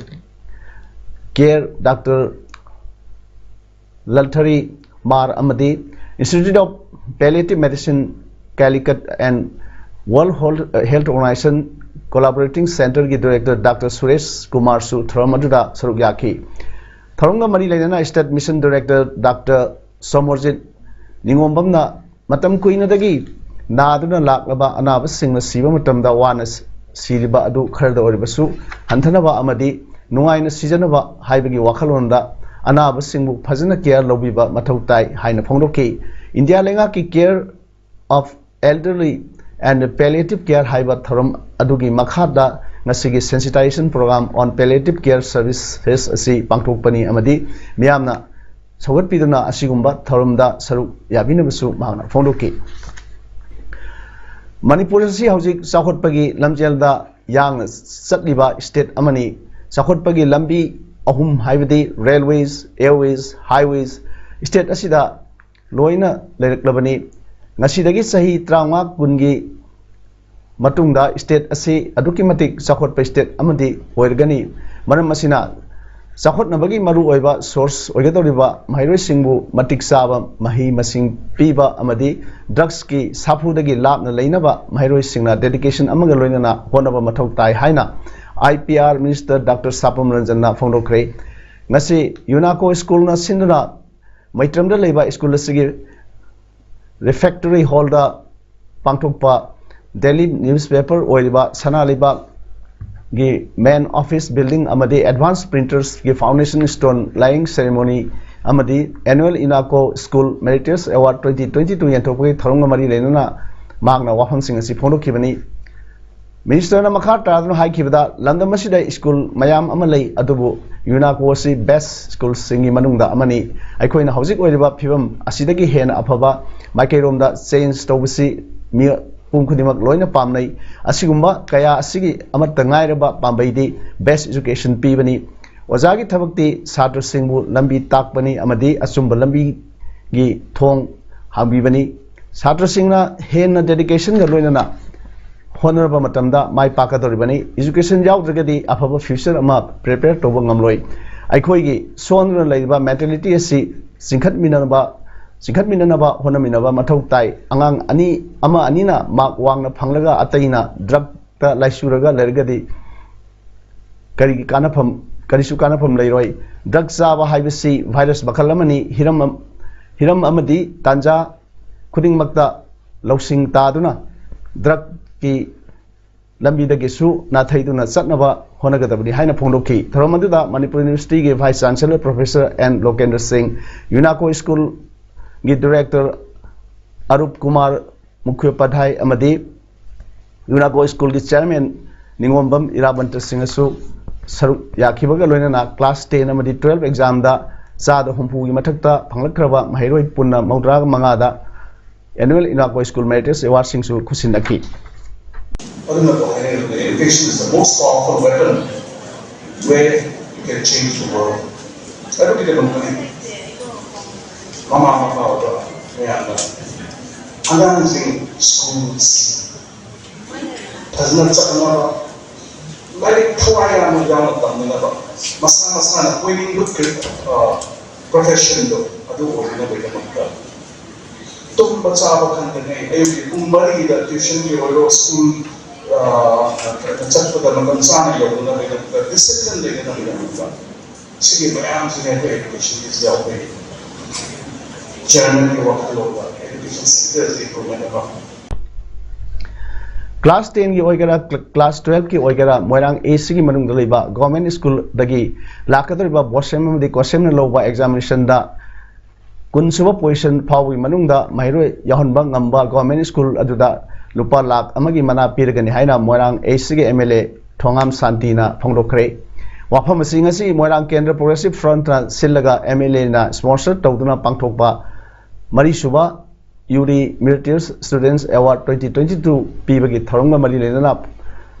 Care Doctor ꯂꯜꯊꯔꯤ ꯃꯥꯔ ꯑꯃꯗꯤ Institute of Palliative Medicine, Calicut and World Hol-, Health Organization Collaborating Centreꯒꯤ Director Doctor Suresh ꯀꯨꯃꯥꯔꯁꯨ ꯊꯧꯔꯝ ꯑꯗꯨꯗ ꯁꯔꯨꯛ ꯌꯥꯈꯤ꯫ ꯊꯧꯔꯝꯒ ꯃꯔꯤ ꯂꯩꯅꯅ State Mission Director Doctor ꯁꯣꯃꯔꯖꯤꯠ ꯅꯤꯉꯣꯝꯕꯝꯅ ꯃꯇꯝ ꯀꯨꯏꯅꯗꯒꯤ ꯅꯥꯗꯨꯅ ꯂꯥꯛꯂꯕ ꯑꯅꯥꯕꯁꯤꯡꯅ ꯁꯤꯕ ꯃꯇꯝꯗ ꯋꯥꯅ ꯁꯤ-, ꯁꯤꯔꯤꯕ ꯑꯗꯨ ꯈꯔꯗ ꯑꯣꯏꯔꯕꯁꯨ ꯍꯟꯊꯅꯕ ꯑꯃꯗꯤ ꯅꯨꯡꯉꯥꯏꯅ ꯁꯤꯖꯅꯕ ꯍꯥꯏꯕꯒꯤ ꯋꯥꯈꯜꯂꯣꯟꯗ ꯑꯅꯥꯕꯁꯤꯡꯕꯨ ꯐꯖꯅ care ꯂꯧꯕꯤꯕ ꯃꯊꯧ ꯇꯥꯏ ꯍꯥꯏꯅ ꯐꯣꯡꯗꯣꯛꯈꯤ꯫ ꯏꯟꯗꯤꯌꯥ ꯂꯩꯉꯥꯛꯀꯤ Care of Elderly and Palliative Care ꯍꯥꯏꯕ ꯊꯧꯔꯝ ꯑꯗꯨꯒꯤ ꯃꯈꯥꯗ ꯉꯁꯤꯒꯤ Sensitization Program on Palliative Care Services ꯑꯁꯤ ꯄꯥꯡꯊꯣꯛꯄꯅꯤ ꯑꯃꯗꯤ ꯃꯤꯌꯥꯝꯅ ꯁꯧꯒꯠꯄꯤꯗꯨꯅ ꯑꯁꯤꯒꯨꯝꯕ ꯊꯧꯔꯝꯗ ꯁꯔꯨꯛ ꯌꯥꯕꯤꯅꯕꯁꯨ ꯃꯍꯥꯛꯅ ꯐꯣꯡꯗꯣꯛꯈꯤ꯫ ꯃꯅꯤꯄꯨꯔ ꯑꯁꯤ ꯍꯧꯖꯤꯛ ꯆꯥꯎꯈꯠꯄꯒꯤ ꯂꯝꯖꯦꯜꯗ ꯌꯥꯡꯅ ꯆꯠꯂꯤꯕ state ꯑꯃꯅꯤ꯫ ꯆꯥꯎꯈꯠꯄꯒꯤ ꯂꯝꯕꯤ ꯑꯍꯨꯝ, ꯍꯥꯏꯕꯗꯤ railways, airways, highways, state ꯑꯁꯤꯗ ꯂꯣꯏꯅ ꯂꯩꯔꯛꯂꯕꯅꯤ꯫ ꯉꯁꯤꯗꯒꯤ ꯆꯍꯤ ꯇꯔꯥꯃꯉꯥ ꯀꯨꯟꯒꯤ ꯃꯇꯨꯡꯗ state ꯑꯁꯤ ꯑꯗꯨꯛꯀꯤ ꯃꯇꯤꯛ ꯆꯥꯎꯈꯠꯄ state ꯑꯃꯗꯤ ꯑꯣꯏꯔꯒꯅꯤ꯫ ꯃꯔꯝ ꯑꯁꯤꯅ ꯆꯥꯎꯈꯠꯅꯕꯒꯤ ꯃꯔꯨꯑꯣꯏꯕ source ꯑꯣꯏꯒꯗꯧꯔꯤꯕ ꯃꯍꯩꯔꯣꯏꯁꯤꯡꯕꯨ ꯃꯇꯤꯛ ꯆꯥꯕ ꯃꯍꯩ ꯃꯁꯤꯡ ꯄꯤꯕ ꯑꯃꯗꯤ drugsꯀꯤ ꯁꯥꯐꯨꯗꯒꯤ ꯂꯥꯞꯅ ꯂꯩꯅꯕ ꯃꯍꯩꯔꯣꯏꯁꯤꯡꯅ dedication ꯑꯃꯒ ꯂꯣꯏꯅꯅ ꯍꯣꯠꯅꯕ ꯃꯊꯧ ꯇꯥꯏ ꯍꯥꯏꯅ I P R minister Doctor ꯁꯥꯄꯝ ꯔꯟꯖꯟꯅ ꯐꯣꯡꯗꯣꯛꯈ꯭ꯔꯦ꯫ ꯉꯁꯤ UNACO schoolꯅ ꯁꯤꯟꯗꯨꯅ ꯃꯩꯇ꯭ꯔꯝꯗ ꯂꯩꯕ school ꯑꯁꯤꯒꯤ refectory hallꯗ ꯄꯥꯡꯊꯣꯛꯄ daily newspaper ꯑꯣꯏꯔꯤꯕ ꯁꯅꯥ ꯂꯩꯕꯥꯛꯀꯤ main office building ꯑꯃꯗꯤ advance printersꯀꯤ foundation stone laying ceremony ꯑꯃꯗꯤ annual UNACO School Meritorious Award twenty twenty two ꯌꯦꯟꯊꯣꯛꯄꯒꯤ ꯊꯧꯔꯝꯒ ꯃꯔꯤ ꯂꯩꯅꯅ ꯃꯍꯥꯛꯅ ꯋꯥꯐꯝꯁꯤꯡ ꯑꯁꯤ ꯐꯣꯡꯗꯣꯛꯈꯤꯕꯅꯤ꯫ Ministerꯅ ꯃꯈꯥ ꯇꯥꯗꯨꯅ ꯍꯥꯏꯈꯤꯕꯗ, ꯂꯝꯗꯝ ꯑꯁꯤꯗ school ꯃꯌꯥꯝ ꯑꯃ ꯂꯩ, ꯑꯗꯨꯕꯨ UNACO ꯑꯁꯤ best schoolꯁꯤꯡꯒꯤ ꯃꯅꯨꯡꯗ ꯑꯃꯅꯤ꯫ ꯑꯩꯈꯣꯏꯅ ꯍꯧꯖꯤꯛ ꯑꯣꯏꯔꯤꯕ ꯐꯤꯕꯝ ꯑꯁꯤꯗꯒꯤ ꯍꯦꯟꯅ ꯑꯐꯕ ꯃꯥꯏꯀꯩꯔꯣꯝꯗ change ꯇꯧꯕꯁꯤ ꯃꯤꯄꯨꯝ ꯈꯨꯗꯤꯡꯃꯛ ꯂꯣꯏꯅ ꯄꯥꯝꯅꯩ꯫ ꯑꯁꯤꯒꯨꯝꯕ ꯀꯌꯥ ꯑꯁꯤꯒꯤ ꯑꯃꯠꯇ ꯉꯥꯏꯔꯕ ꯄꯥꯝꯕꯩꯗꯤ best education ꯄꯤꯕꯅꯤ꯫ ꯑꯣꯖꯥꯒꯤ ꯊꯕꯛꯇꯤ ꯁꯥꯇ꯭ꯔꯁꯤꯡꯕꯨ ꯂꯝꯕꯤ ꯇꯥꯛꯄꯅꯤ ꯑꯃꯗꯤ ꯑꯆꯨꯝꯕ ꯂꯝꯕꯤꯒꯤ ꯊꯣꯡ ꯍꯥꯡꯕꯤꯕꯅꯤ꯫ ꯁꯥꯇ꯭ꯔꯁꯤꯡꯅ ꯍꯦꯟꯅ dedicationꯒ ꯂꯣꯏꯅꯅ ꯍꯣꯠꯅꯔꯕ ꯃꯇꯝꯗ ꯃꯥꯏ ꯄꯥꯛꯀꯗꯧꯔꯤꯕꯅꯤ꯫ Education ꯌꯥꯎꯗ꯭ꯔꯒꯗꯤ ꯑꯐꯕ future ꯑꯃ prepare ꯇꯧꯕ ꯉꯝꯂꯣꯏ꯫ ꯑꯩꯈꯣꯏꯒꯤ ꯁꯣꯟꯗꯨꯅ ꯂꯩꯔꯤꯕ mentality ꯑꯁꯤ ꯆꯤꯡꯈꯠꯃꯤꯟꯅꯅꯕ, ꯆꯤꯡꯈꯠꯃꯤꯟꯅꯅꯕ ꯍꯣꯠꯅꯃꯤꯟꯅꯕ ꯃꯊꯧ ꯇꯥꯏ꯫ ꯑꯉꯥꯡ ꯑꯅꯤ, ꯑꯃ ꯑꯅꯤꯅ mark ꯋꯥꯡꯅ ꯐꯪꯂꯒ ꯑꯇꯩꯅ drugꯇ ꯂꯥꯏꯆꯨꯔꯒ ꯂꯩꯔꯒꯗꯤ ꯀꯔꯤꯒꯤ ꯀꯥꯟꯅꯐꯝ, ꯀꯔꯤꯁꯨ ꯀꯥꯟꯅꯐꯝ ꯂꯩꯔꯣꯏ꯫ Drug ꯆꯥꯕ ꯍꯥꯏꯕꯁꯤ virus ꯃꯈꯜ ꯑꯃꯅꯤ꯫ ꯍꯤꯔꯝ ꯑꯝ-, ꯍꯤꯔꯝ ꯑꯃꯗꯤ ꯇꯥꯟꯖꯥ ꯈꯨꯗꯤꯡꯃꯛꯇ ꯂꯧꯁꯤꯡ ꯇꯥꯗꯨꯅ drugꯀꯤ ꯂꯝꯕꯤꯗꯒꯤꯁꯨ ꯅꯥꯊꯩꯗꯨꯅ ꯆꯠꯅꯕ ꯍꯣꯠꯅꯒꯗꯕꯅꯤ ꯍꯥꯏꯅ ꯐꯣꯡꯗꯣꯛꯈꯤ꯫ ꯊꯧꯔꯝ ꯑꯗꯨꯗ Manipur Universityꯒꯤ Vice Chancellor Professor N ꯂꯣꯀꯦꯟꯗ꯭ꯔ ꯁꯤꯡ, UNACO Schoolꯒꯤ Director ꯑꯔꯨꯞ ꯀꯨꯃꯥꯔ ꯃꯨꯈ꯭ꯌꯣꯄꯥꯙ꯭ꯌꯥꯏ ꯑꯃꯗꯤ UNACO Schoolꯒꯤ Chairman ꯅꯤꯉꯣꯝꯕꯝ ꯏꯔꯥꯕꯟꯇ ꯁꯤꯡꯍꯁꯨ ꯁꯔꯨꯛ ꯌꯥꯈꯤꯕꯒ ꯂꯣꯏꯅꯅ class ten ꯑꯃꯗꯤ twelve examꯗ ꯆꯥꯗ ꯍꯨꯝꯐꯨꯒꯤ ꯃꯊꯛꯇ ꯐꯪꯂꯛꯈ꯭ꯔꯕ ꯃꯍꯩꯔꯣꯏ ꯄꯨꯟꯅ ꯃꯧꯗ꯭ꯔꯥꯒ ꯃꯉꯥꯗ Annual Inwakwa School Meritorious Awardꯁꯤꯡꯁꯨ ꯈꯨꯠꯁꯤꯟꯅꯈꯤ꯫ ꯑꯗꯨꯅꯕꯨ ꯍꯥꯏꯅꯔꯤꯕꯅꯤ, education is the most powerful weapon where you can change the world. ꯑꯗꯨꯒꯤꯗꯃꯛꯇꯅꯤ ꯃꯃꯥ ꯃꯄꯥ ꯑꯣꯏꯕ ꯃꯌꯥꯝꯅ ꯑꯉꯥꯡꯁꯤꯡ schools ꯐꯖꯅ ꯆꯠꯅꯕ, ꯂꯥꯏꯔꯤꯛ ꯊꯋꯥꯏ ꯌꯥꯝꯅ ꯌꯥꯎꯅ ꯇꯝꯅꯅꯕ, ꯃꯁꯥ ꯃꯁꯥꯅ ꯑꯣꯏꯅꯤꯡꯕ professionꯗꯣ ꯑꯗꯨ ꯑꯣꯏꯅꯕꯒꯤꯗꯃꯛꯇ ꯇꯨꯝꯕ ꯆꯥꯕ ꯈꯪꯗꯉꯩ ꯑꯌꯨꯛꯀꯤ ꯄꯨꯡ ꯃꯔꯤꯗ tuitionꯒꯤ ꯑꯣꯏꯔꯣ, school ꯆꯠꯄꯗ ꯃꯇꯝ ꯆꯥꯅ ꯌꯧꯅꯅꯕꯒꯤꯗꯃꯛꯇ, discipline ꯂꯩꯅꯅꯕꯒꯤꯗꯃꯛꯇ, ꯁꯤꯒꯤ ꯃꯌꯥꯝꯁꯤꯅꯦ ꯑꯩꯈꯣꯏ educationꯒꯤ ꯌꯥꯎꯕꯒꯤ chairmanꯒꯤ ꯋꯥꯈꯜꯂꯣꯟꯗ education sectorꯁꯤ improvement ꯑꯃ꯫ Class tenꯒꯤ ꯑꯣꯏꯒꯦꯔꯥ, class twelveꯀꯤ ꯑꯣꯏꯒꯦꯔꯥ, ꯃꯣꯏꯔꯥꯡ ACꯒꯤ ꯃꯅꯨꯡꯗ ꯂꯩꯕ government schoolꯗꯒꯤ ꯂꯥꯛꯀꯗꯧꯔꯤꯕ BOSEM ꯑꯃꯗꯤ COSEMꯅ ꯂꯧꯕ examinationꯗ ꯀꯨꯟ ꯁꯨꯕ position ꯐꯥꯎꯕꯒꯤ ꯃꯅꯨꯡꯗ ꯃꯍꯩꯔꯣꯏ ꯌꯥꯎꯍꯟꯕ ꯉꯝꯕ government school ꯑꯗꯨꯗ ꯂꯨꯄꯥ ꯂꯥꯈ ꯑꯃꯒꯤ ꯃꯅꯥ ꯄꯤꯔꯒꯅꯤ ꯍꯥꯏꯅ ꯃꯣꯏꯔꯥꯡ ACꯒꯤ MLA ꯊꯣꯉꯥꯝ ꯁꯥꯟꯇꯤꯅ ꯐꯣꯡꯗꯣꯛꯈ꯭ꯔꯦ꯫ ꯋꯥꯐꯝ ꯑꯁꯤ ꯉꯁꯤ ꯃꯣꯏꯔꯥꯡ ꯀꯦꯟꯗ꯭ꯔ Progressive Frontꯅ ꯁꯤꯜꯂꯒ MLAꯅ sponsor ꯇꯧꯗꯨꯅ ꯄꯥꯡꯊꯣꯛꯄ ꯃꯔꯤꯁꯨꯕ UD Meritorious Students Award twenty twenty two ꯄꯤꯕꯒꯤ ꯊꯧꯔꯝꯒ ꯃꯔꯤ ꯂꯩꯅꯅ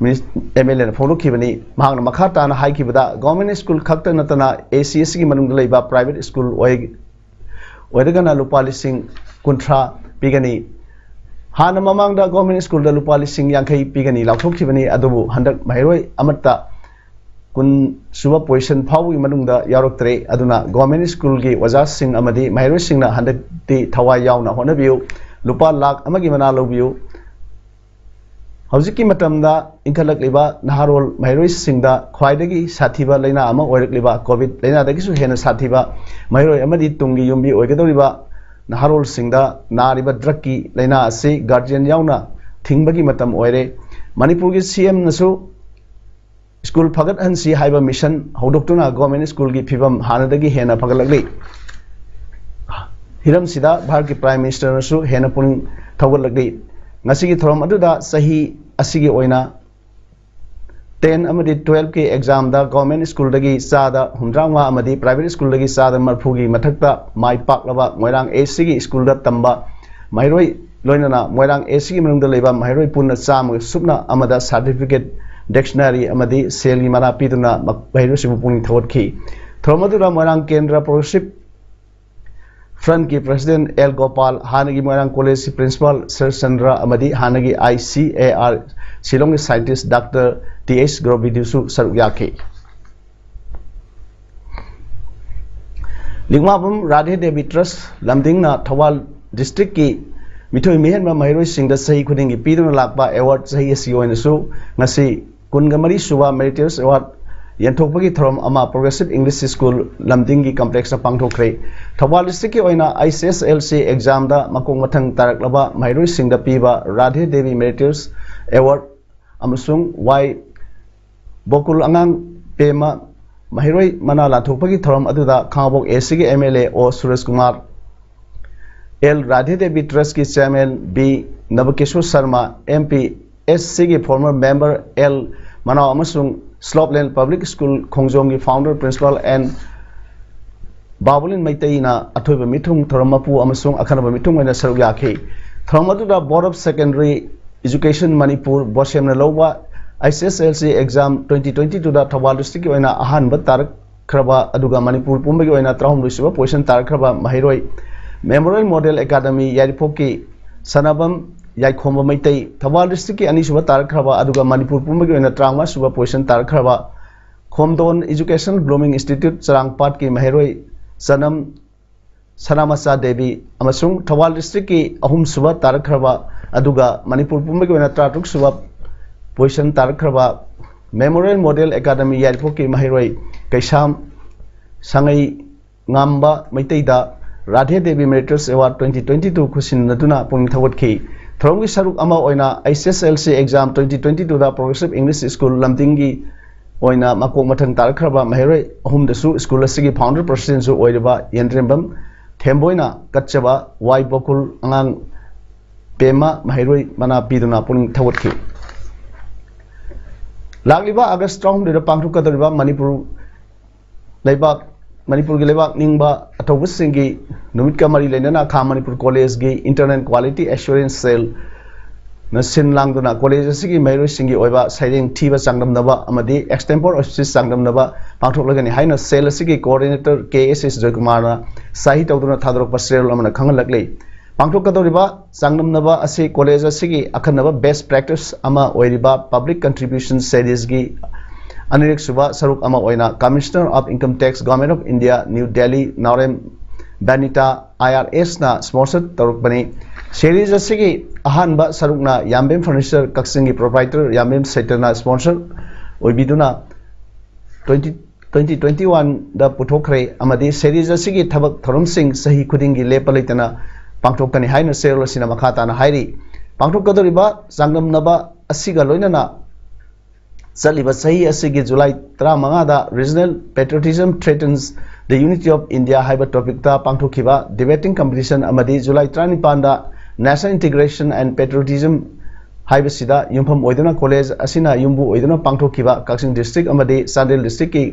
MLAꯅ ꯐꯣꯡꯗꯣꯛꯈꯤꯕꯅꯤ꯫ ꯃꯍꯥꯛꯅ ꯃꯈꯥ ꯇꯥꯅ ꯍꯥꯏꯈꯤꯕꯗ, government school ꯈꯛꯇ ꯅꯠꯇꯅ ACSꯒꯤ ꯃꯅꯨꯡꯗ ꯂꯩꯕ private school ꯑꯣꯏ-, ꯑꯣꯏꯔꯒꯅ ꯂꯨꯄꯥ ꯂꯤꯁꯤꯡ ꯀꯨꯟꯊ꯭ꯔꯥ ꯄꯤꯒꯅꯤ꯫ ꯍꯥꯟꯅ ꯃꯃꯥꯡꯗ government schoolꯗ ꯂꯨꯄꯥ ꯂꯤꯁꯤꯡ ꯌꯥꯡꯈꯩ ꯄꯤꯒꯅꯤ ꯂꯥꯎꯊꯣꯛꯈꯤꯕꯅꯤ, ꯑꯗꯨꯕꯨ ꯍꯟꯗꯛ ꯃꯍꯩꯔꯣꯏ ꯑꯃꯠꯇ ꯀꯨꯟ ꯁꯨꯕ position ꯐꯥꯎꯕꯒꯤ ꯃꯅꯨꯡꯗ ꯌꯥꯎꯔꯛꯇ꯭ꯔꯦ꯫ ꯑꯗꯨꯅ government schoolꯒꯤ ꯑꯣꯖꯥꯁꯤꯡ ꯑꯃꯗꯤ ꯃꯍꯩꯔꯣꯏꯁꯤꯡꯅ ꯍꯟꯗꯛꯇꯤ ꯊꯋꯥꯏ ꯌꯥꯎꯅ ꯍꯣꯠꯅꯕꯤꯌꯨ꯫ ꯂꯨꯄꯥ ꯂꯥꯈ ꯑꯃꯒꯤ ꯃꯅꯥ ꯂꯧꯕꯤꯌꯨ꯫ ꯍꯧꯖꯤꯛꯀꯤ ꯃꯇꯝꯗ ꯏꯟꯈꯠꯂꯛꯂꯤꯕ ꯅꯍꯥꯔꯣꯜ ꯃꯍꯩꯔꯣꯏꯁꯤꯡꯗ ꯈ꯭ꯋꯥꯏꯗꯒꯤ ꯁꯥꯊꯤꯕ ꯂꯥꯏꯅꯥ ꯑꯃ ꯑꯣꯏꯔꯛꯂꯤꯕ COVID ꯂꯥꯏꯅꯥꯗꯒꯤꯁꯨ ꯍꯦꯟꯅ ꯁꯥꯊꯤꯕ, ꯃꯍꯩꯔꯣꯏ ꯑꯃꯗꯤ ꯇꯨꯡꯒꯤ ꯌꯨꯝꯕꯤ ꯑꯣꯏꯒꯗꯧꯔꯤꯕ ꯅꯍꯥꯔꯣꯜꯁꯤꯡꯗ ꯅꯥꯔꯤꯕ drugꯀꯤ ꯂꯥꯏꯅꯥ ꯑꯁꯤ guardian ꯌꯥꯎꯅ ꯊꯤꯡꯕꯒꯤ ꯃꯇꯝ ꯑꯣꯏꯔꯦ꯫ ꯃꯅꯤꯄꯨꯔꯒꯤ CMꯅꯁꯨ school ꯐꯒꯠꯍꯟꯁꯤ ꯍꯥꯏꯕ mission ꯍꯧꯗꯣꯛꯇꯨꯅ government schoolꯒꯤ ꯐꯤꯕꯝ ꯍꯥꯟꯅꯗꯒꯤ ꯍꯦꯟꯅ ꯐꯒꯠꯂꯛꯂꯤ꯫ ꯍꯤꯔꯝꯁꯤꯗ ꯚꯥꯔꯠꯀꯤ Prime Ministerꯅꯁꯨ ꯍꯦꯟꯅ ꯄꯨꯛꯅꯤꯡ ꯊꯧꯒꯠꯂꯛꯂꯤ꯫ ꯉꯁꯤꯒꯤ ꯊꯧꯔꯝ ꯑꯗꯨꯗ ꯆꯍꯤ ꯑꯁꯤꯒꯤ ꯑꯣꯏꯅ ꯇꯦꯟ ꯑꯃꯗꯤ ꯇꯨꯋꯦꯜꯐꯀꯤ ꯑꯦꯛꯖꯥꯝꯗ ꯒꯣꯔꯃꯦꯟ ꯁ꯭ꯀꯨꯜꯗꯒꯤ ꯆꯥꯗ ꯍꯨꯝꯗ꯭ꯔꯥꯃꯉꯥ ꯑꯃꯗꯤ ꯄ꯭ꯔꯥꯏꯚꯦꯠ ꯁ꯭ꯀꯨꯜꯗꯒꯤ ꯆꯥꯗ ꯃꯔꯤꯐꯨꯒꯤ ꯃꯊꯛꯇ ꯃꯥꯏ ꯄꯥꯛꯂꯕ ꯃꯣꯏꯔꯥꯡ ꯑꯦꯁ ꯁꯤꯒꯤ ꯁ꯭ꯀꯨꯜꯗ ꯇꯝꯕ ꯃꯍꯩꯔꯣꯏ, ꯂꯣꯏꯅꯅ ꯃꯣꯏꯔꯥꯡ ꯑꯦꯁ ꯁꯤꯒꯤ ꯃꯅꯨꯡꯗ ꯂꯩꯕ ꯃꯍꯩꯔꯣꯏ ꯄꯨꯟꯅ ꯆꯥꯝꯃꯒ ꯁꯨꯞꯅ ꯑꯃꯗ ꯁꯥꯔꯇꯤꯐꯤꯀꯦꯠ, ꯗꯤꯛꯁꯅꯔꯤ ꯑꯃꯗꯤ ꯁꯦꯜꯒꯤ ꯃꯅꯥ ꯄꯤꯗꯨꯅ ꯃꯍꯩꯔꯣꯏꯁꯤꯡꯕꯨ ꯄꯨꯛꯅꯤꯡ ꯊꯧꯒꯠꯈꯤ꯫ ꯊꯧꯔꯝ ꯑꯗꯨꯗ ꯃꯣꯏꯔꯥꯡ ꯀꯦꯟꯗ꯭ꯔ ꯄ꯭ꯔꯣꯒ꯭ꯔꯦꯁꯤꯞ ꯐ꯭ꯔꯟꯠꯀꯤ ꯄ꯭ꯔꯦꯁꯤꯗꯦꯟꯠ ꯑꯦꯜ ꯒꯣꯄꯥꯜ, ꯍꯥꯟꯅꯒꯤ ꯃꯣꯏꯔꯥꯡ ꯀꯣꯂꯦꯖꯀꯤ ꯄ꯭ꯔꯤꯟꯁꯤꯄꯥꯜ ꯁꯔꯠꯆꯟꯗ꯭ꯔ ꯑꯃꯗꯤ ꯍꯥꯟꯅꯒꯤ ꯑꯥꯏ ꯁꯤ ꯑꯦ ꯑꯥꯔ ꯁꯤꯂꯣꯡꯒꯤ ꯁꯥꯏꯟꯇꯤꯁ ꯗꯥꯛꯇꯔ ꯇꯤ ꯑꯩꯆ ꯒ꯭ꯔꯣꯕꯤꯗꯨꯁꯨ ꯁꯔꯨꯛ ꯌꯥꯈꯤ꯫ ꯂꯤꯛꯃꯥꯕꯝ ꯔꯥꯙꯦ ꯗꯦꯕꯤ ꯇ꯭ꯔꯁ ꯂꯝꯗꯤꯡꯅ ꯊꯧꯕꯥꯜ ꯗꯤꯁꯇ꯭ꯔꯤꯛꯀꯤ ꯃꯤꯊꯣꯏ ꯃꯤꯍꯦꯟꯕ ꯃꯍꯩꯔꯣꯏꯁꯤꯡꯗ ꯆꯍꯤ ꯈꯨꯗꯤꯡꯒꯤ ꯄꯤꯗꯨꯅ ꯂꯥꯛꯄ ꯑꯦꯋꯥꯔꯗ ꯆꯍꯤ ꯑꯁꯤꯒꯤ ꯑꯣꯏꯅꯁꯨ ꯉꯁꯤ ꯀꯨꯟꯒ ꯃꯔꯤ ꯁꯨꯕ ꯃꯦꯔꯤꯇꯣꯔꯤꯌꯁ ꯑꯦꯋꯥꯔꯗ ꯌꯦꯟꯊꯣꯛꯄꯒꯤ ꯊꯧꯔꯝ ꯑꯃ ꯄ꯭ꯔꯣꯒ꯭ꯔꯦꯁꯤꯞ ꯏꯪꯂꯤꯁ ꯁ꯭ꯀꯨꯜ ꯂꯝꯗꯤꯡꯒꯤ ꯀꯝꯄ꯭ꯂꯦꯛꯁꯇ ꯄꯥꯡꯊꯣꯛꯈ꯭ꯔꯦ꯫ ꯊꯧꯕꯥꯜ ꯗꯤꯁꯇ꯭ꯔꯤꯛꯀꯤ ꯑꯣꯏꯅ ꯑꯩꯆ ꯑꯦꯁ ꯑꯦꯜ ꯁꯤ ꯑꯦꯛꯖꯥꯝꯗ ꯃꯀꯣꯛ ꯃꯊꯪ ꯇꯥꯔꯛꯂꯕ ꯃꯍꯩꯔꯣꯏꯁꯤꯡꯗ ꯄꯤꯕ ꯔꯥꯙꯦ ꯗꯦꯕꯤ ꯃꯦꯔꯤꯇꯣꯔꯤꯌꯁ ꯑꯦꯋꯥꯔꯗ ꯑꯃꯁꯨꯡ ꯋꯥꯏ ꯕꯣꯀꯨꯜ ꯑꯉꯥꯡ ꯄꯦꯃ ꯃꯍꯩꯔꯣꯏ ꯃꯅꯥ ꯂꯥꯟꯊꯣꯛꯄꯒꯤ ꯊꯧꯔꯝ ꯑꯗꯨꯗ ꯈꯥꯉꯕꯣꯛ ꯑꯦ ꯁꯤꯒꯤ M L A O Suresh Kumar, L Radhe Devi ꯇ꯭ꯔꯁꯀꯤ chairman B Nabakishor Sharma, M P S ꯁꯤꯒꯤ ꯐꯣꯔꯃꯔ ꯃꯦꯝꯕꯔ ꯑꯦꯜ ꯃꯅꯥꯎ ꯑꯃꯁꯨꯡ ꯁ꯭ꯂꯣꯞꯂꯦꯟ ꯄꯕ꯭ꯂꯤꯛ ꯁ꯭ꯀꯨꯜ ꯈꯣꯡꯖꯣꯝꯒꯤ ꯐꯥꯎꯟꯗꯔ ꯄ꯭ꯔꯤꯟꯁꯤꯄꯥꯜ ꯑꯦꯟ ꯕꯥꯕꯨꯂꯤꯟ ꯃꯩꯇꯩꯅ ꯑꯊꯣꯏꯕ ꯃꯤꯊꯨꯡ, ꯊꯧꯔꯝ ꯃꯄꯨ ꯑꯃꯁꯨꯡ ꯑꯈꯟꯅꯕ ꯃꯤꯊꯨꯡ ꯑꯣꯏꯅ ꯁꯔꯨꯛ ꯌꯥꯈꯤ꯫ ꯊꯧꯔꯝ ꯑꯗꯨꯗ Board of Secondary Education Manipur, ꯕꯣꯁꯦꯝꯅ ꯂꯧꯕ H S L C exam twenty twenty ꯇꯨꯗ ꯊꯧꯕꯥꯜ ꯗꯤꯁꯇ꯭ꯔꯤꯛꯀꯤ ꯑꯣꯏꯅ ꯑꯍꯥꯟꯕ ꯇꯥꯔꯛꯈ꯭ꯔꯕ, ꯑꯗꯨꯒ ꯃꯅꯤꯄꯨꯔ ꯄꯨꯝꯕꯒꯤ ꯑꯣꯏꯅ ꯇꯔꯥꯍꯨꯝꯗꯣꯏ ꯁꯨꯕ ꯄꯣꯖꯤꯁꯟ ꯇꯥꯔꯛꯈ꯭ꯔꯕ ꯃꯍꯩꯔꯣꯏ ꯃꯦꯃꯣꯔꯤꯌꯦꯜ ꯃꯣꯗꯦꯜ ꯑꯦꯀꯥꯗꯃꯤ ꯌꯥꯏꯔꯤꯄꯣꯛꯀꯤ ꯁꯅꯥꯕꯝ ꯌꯥꯏꯈꯣꯝꯕ ꯃꯩꯇꯩ, ꯊꯧꯕꯥꯜ ꯗꯤꯁꯇ꯭ꯔꯤꯛꯀꯤ ꯑꯅꯤꯁꯨꯕ ꯇꯥꯔꯛꯈ꯭ꯔꯕ, ꯑꯗꯨꯒ ꯃꯅꯤꯄꯨꯔ ꯄꯨꯝꯕꯒꯤ ꯑꯣꯏꯅ ꯇꯔꯥꯃꯉꯥ ꯁꯨꯕ ꯄꯣꯖꯤꯁꯟ ꯇꯥꯔꯛꯈ꯭ꯔꯕ ꯈꯣꯝꯗꯣꯟ Education Blooming Institute ꯆꯔꯥꯡꯄꯥꯠꯀꯤ ꯃꯍꯩꯔꯣꯏ ꯆꯅꯝ ꯁꯅꯥꯃꯆꯥ ꯗꯦꯕꯤ ꯑꯃꯁꯨꯡ ꯊꯧꯕꯥꯜ ꯗꯤꯁꯇ꯭ꯔꯤꯛꯀꯤ ꯑꯍꯨꯝꯁꯨꯕ ꯇꯥꯔꯛꯈ꯭ꯔꯕ, ꯑꯗꯨꯒ ꯃꯅꯤꯄꯨꯔ ꯄꯨꯝꯕꯒꯤ ꯑꯣꯏꯅ ꯇꯔꯥꯇꯔꯨꯛ ꯁꯨꯕ ꯄꯣꯖꯤꯁꯟ ꯇꯥꯔꯛꯈ꯭ꯔꯕ ꯃꯦꯃꯣꯔꯤꯌꯦꯜ ꯃꯣꯗꯦꯜ ꯑꯦꯀꯥꯗꯃꯤ ꯌꯥꯏꯔꯤꯄꯣꯛꯀꯤ ꯃꯍꯩꯔꯣꯏ ꯀꯩꯁꯥꯝ ꯁꯉꯩ ꯉꯥꯝꯕ ꯃꯩꯇꯩꯗ Radhe Devi meritorious award twenty twenty two ꯈꯨꯠꯁꯤꯟꯅꯗꯨꯅ ꯄꯨꯛꯅꯤꯡ ꯊꯧꯒꯠꯈꯤ꯫ ꯊꯧꯔꯝꯒꯤ ꯁꯔꯨꯛ ꯑꯃ ꯑꯣꯏꯅ H S L C exam twenty twenty ꯇꯨꯗ ꯄ꯭ꯔꯣꯒ꯭ꯔꯦꯁꯤꯞ ꯏꯪꯂꯤꯁ ꯁ꯭ꯀꯨꯜ ꯂꯝꯗꯤꯡꯒꯤ ꯑꯣꯏꯅ ꯃꯀꯣꯛ ꯃꯊꯪ ꯇꯥꯔꯛꯈ꯭ꯔꯕ ꯃꯍꯩꯔꯣꯏ ꯑꯍꯨꯝꯗꯁꯨ ꯁ꯭ꯀꯨꯜ ꯑꯁꯤꯒꯤ ꯐꯥꯎꯟꯗꯔ ꯄ꯭ꯔꯁꯤꯗꯦꯟꯁꯨ ꯑꯣꯏꯔꯤꯕ ꯌꯦꯟꯗ꯭ꯔꯦꯝꯕꯝ ꯊꯦꯝꯕꯣꯏꯅ ꯀꯠꯆꯕ ꯋꯥꯏ ꯕꯣꯀꯨꯜ ꯑꯉꯥꯡ ꯄꯦꯃ ꯃꯍꯩꯔꯣꯏ ꯃꯅꯥ ꯄꯤꯗꯨꯅ ꯄꯨꯛꯅꯤꯡ ꯊꯧꯒꯠꯈꯤ꯫ ꯂꯥꯛꯂꯤꯕ ꯑꯥꯒꯁ ꯇꯔꯥꯍꯨꯝꯗꯣꯏꯗ ꯄꯥꯡꯊꯣꯛꯀꯗꯧꯔꯤꯕ ꯃꯅꯤꯄꯨꯔ ꯂꯩꯕꯥꯛ ꯃꯅꯤꯄꯨꯔꯒꯤ ꯂꯩꯕꯥꯛ ꯅꯤꯡꯕ ꯑꯊꯧꯕꯁꯤꯡꯒꯤ ꯅꯨꯃꯤꯠꯀ ꯃꯔꯤ ꯂꯩꯅꯅ ꯈꯥ Manipur ꯀꯣꯂꯦꯖꯒꯤ Internal Quality Assurance Cell ꯅ ꯁꯤꯟ ꯂꯥꯡꯗꯨꯅ ꯀꯣꯂꯦꯖ ꯑꯁꯤꯒꯤ ꯃꯍꯩꯔꯣꯏꯁꯤꯡꯒꯤ ꯑꯣꯏꯕ ꯁꯩꯔꯦꯡ ꯊꯤꯕ ꯆꯥꯡꯗꯝꯅꯕ ꯑꯃꯗꯤ extempore speech ꯆꯥꯡꯗꯝꯅꯕ ꯄꯥꯡꯊꯣꯛꯂꯒꯅꯤ ꯍꯥꯏꯅ ꯁꯦꯜ ꯑꯁꯤꯒꯤ coordinator K S S ꯖꯣꯏꯀꯨꯃꯥꯔꯅ ꯁꯍꯤ ꯇꯧꯗꯨꯅ ꯊꯥꯗꯣꯔꯛꯄ ꯆꯦꯔꯣꯜ ꯑꯃꯅ ꯈꯪꯍꯜꯂꯛꯂꯤ꯫ ꯄꯥꯡꯊꯣꯛꯀꯗꯧꯔꯤꯕ ꯆꯥꯡꯗꯝꯅꯕ ꯑꯁꯤ ꯀꯣꯂꯦꯖ ꯑꯁꯤꯒꯤ ꯑꯈꯟꯅꯕ best practice ꯑꯃ ꯑꯣꯏꯔꯤꯕ Public Contribution Seriesꯒꯤ ꯑꯅꯤꯔꯛ ꯁꯨꯕ ꯁꯔꯨꯛ ꯑꯃ ꯑꯣꯏꯅ Commissioner of Income Tax, Government of India, New Delhi, Naorem ꯕꯦꯅꯤꯇꯥ, I R S ꯅ sponsor ꯇꯧꯔꯛꯄꯅꯤ꯫ Series ꯑꯁꯤꯒꯤ ꯑꯍꯥꯟꯕ ꯁꯔꯨꯛꯅ ꯌꯥꯝꯕꯦꯝ Furniture ꯀꯛꯆꯤꯡꯒꯤ proprietor ꯌꯥꯝꯕꯦꯝ ꯁꯩꯇ꯭ꯔꯅ sponsor ꯑꯣꯏꯕꯤꯗꯨꯅ twenty twenty twenty-oneꯗ ꯄꯨꯊꯣꯛꯈ꯭ꯔꯦ ꯑꯃꯗꯤ series ꯑꯁꯤꯒꯤ ꯊꯕꯛ ꯊꯧꯔꯝꯁꯤꯡ ꯆꯍꯤ ꯈꯨꯗꯤꯡꯒꯤ ꯂꯦꯞꯄ ꯂꯩꯇꯅ ꯄꯥꯡꯊꯣꯛꯀꯅꯤ ꯍꯥꯏꯅ ꯆꯦꯔꯣꯜ ꯑꯁꯤꯅ ꯃꯈꯥ ꯇꯥꯅ ꯍꯥꯏꯔꯤ꯫ ꯄꯥꯡꯊꯣꯛꯀꯗꯧꯔꯤꯕ ꯆꯥꯡꯗꯝꯅꯕ ꯑꯁꯤꯒ ꯂꯣꯏꯅꯅ ꯆꯠꯂꯤꯕ ꯆꯍꯤ ꯑꯁꯤꯒꯤ July ꯇꯔꯥꯃꯉꯥꯗ Regional Patriotism Threatens the Unity of India ꯍꯥꯏꯕ topicꯇ ꯄꯥꯡꯊꯣꯛꯈꯤꯕ debating competition ꯑꯃꯗꯤ July ꯇꯔꯥꯅꯤꯄꯥꯟꯗ National Integration and Patriotism ꯍꯥꯏꯕꯁꯤꯗ ꯌꯨꯝꯐꯝ ꯑꯣꯏꯗꯨꯅ ꯀꯣꯂꯦꯖ ꯑꯁꯤꯅ ꯌꯨꯝꯕꯨ ꯑꯣꯏꯗꯨꯅ ꯄꯥꯡꯊꯣꯛꯈꯤꯕ ꯀꯛꯆꯤꯡ district ꯑꯃꯗꯤ ꯆꯥꯟꯗꯦꯜ districtꯀꯤ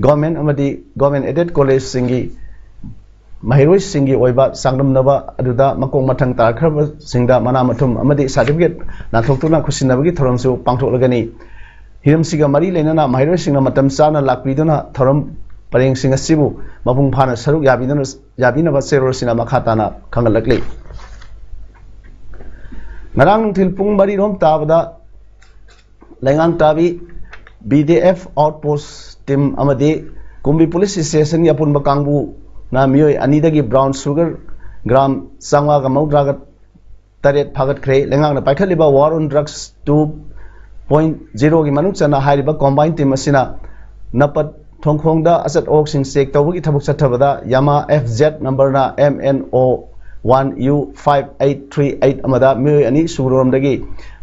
government ꯑꯃꯗꯤ government aided collegeꯁꯤꯡꯒꯤ ꯃꯍꯩꯔꯣꯏꯁꯤꯡꯒꯤ ꯑꯣꯏꯕ ꯆꯥꯡꯗꯝꯅꯕ ꯑꯗꯨꯗ ꯃꯀꯣꯛ ꯃꯊꯪ ꯇꯥꯔꯛꯈ꯭ꯔꯕꯁꯤꯡꯗ ꯃꯅꯥ ꯃꯊꯨꯝ ꯑꯃꯗꯤ certificate ꯅꯥꯟꯊꯣꯛꯇꯨꯅ ꯈꯨꯠꯁꯤꯟꯅꯕꯒꯤ ꯊꯧꯔꯝꯁꯨ ꯄꯥꯡꯊꯣꯛꯂꯒꯅꯤ꯫ ꯍꯤꯔꯝꯁꯤꯒ ꯃꯔꯤ ꯂꯩꯅꯅ ꯃꯍꯩꯔꯣꯏꯁꯤꯡꯅ ꯃꯇꯝ ꯆꯥꯅ ꯂꯥꯛꯄꯤꯗꯨꯅ ꯊꯧꯔꯝ ꯄꯔꯦꯡꯁꯤꯡ ꯑꯁꯤꯕꯨ ꯃꯄꯨꯡ ꯐꯥꯅ ꯁꯔꯨꯛ ꯌꯥꯕꯤꯗꯨꯅ ꯌꯥꯕꯤꯅꯕ ꯆꯦꯔꯣꯜꯁꯤꯅ ꯃꯈꯥ ꯇꯥꯅ ꯈꯪꯍꯜꯂꯛꯂꯤ꯫ ꯉꯔꯥꯡ ꯅꯨꯡꯊꯤꯜ ꯄꯨꯡ ꯃꯔꯤꯔꯣꯝ ꯇꯥꯕꯗ ꯂꯩꯉꯥꯡ ꯇꯥꯕꯤ B D F outpost team ꯑꯃꯗꯤ ꯀꯨꯝꯕꯤ police stationꯒꯤ ꯑꯄꯨꯟꯕ ꯀꯥꯡꯕꯨꯅ ꯃꯤꯑꯣꯏ ꯑꯅꯤꯗꯒꯤ brown sugar gram ꯆꯥꯝꯃꯉꯥꯒ ꯃꯧꯗ꯭ꯔꯥꯒ ꯇꯔꯦꯠ ꯐꯥꯒꯠꯈ꯭ꯔꯦ꯫ ꯂꯩꯉꯥꯛꯅ ꯄꯥꯏꯈꯠꯂꯤꯕ War on Drugs two point zeroꯒꯤ ꯃꯅꯨꯡ ꯆꯟꯅ ꯍꯥꯏꯔꯤꯕ combined team ꯑꯁꯤꯅ ꯅꯄꯠ ꯊꯣꯡꯈꯣꯡꯗ ꯑꯆꯠ ꯑꯋꯣꯛꯁꯤꯡ check ꯇꯧꯕꯒꯤ ꯊꯕꯛ ꯆꯠꯊꯕꯗ Yamaha F Z numberꯅ M N O one U five eight three eight ꯑꯃꯗ ꯃꯤꯑꯣꯏ ꯑꯅꯤ ꯁꯨꯔꯣꯝꯗꯒꯤ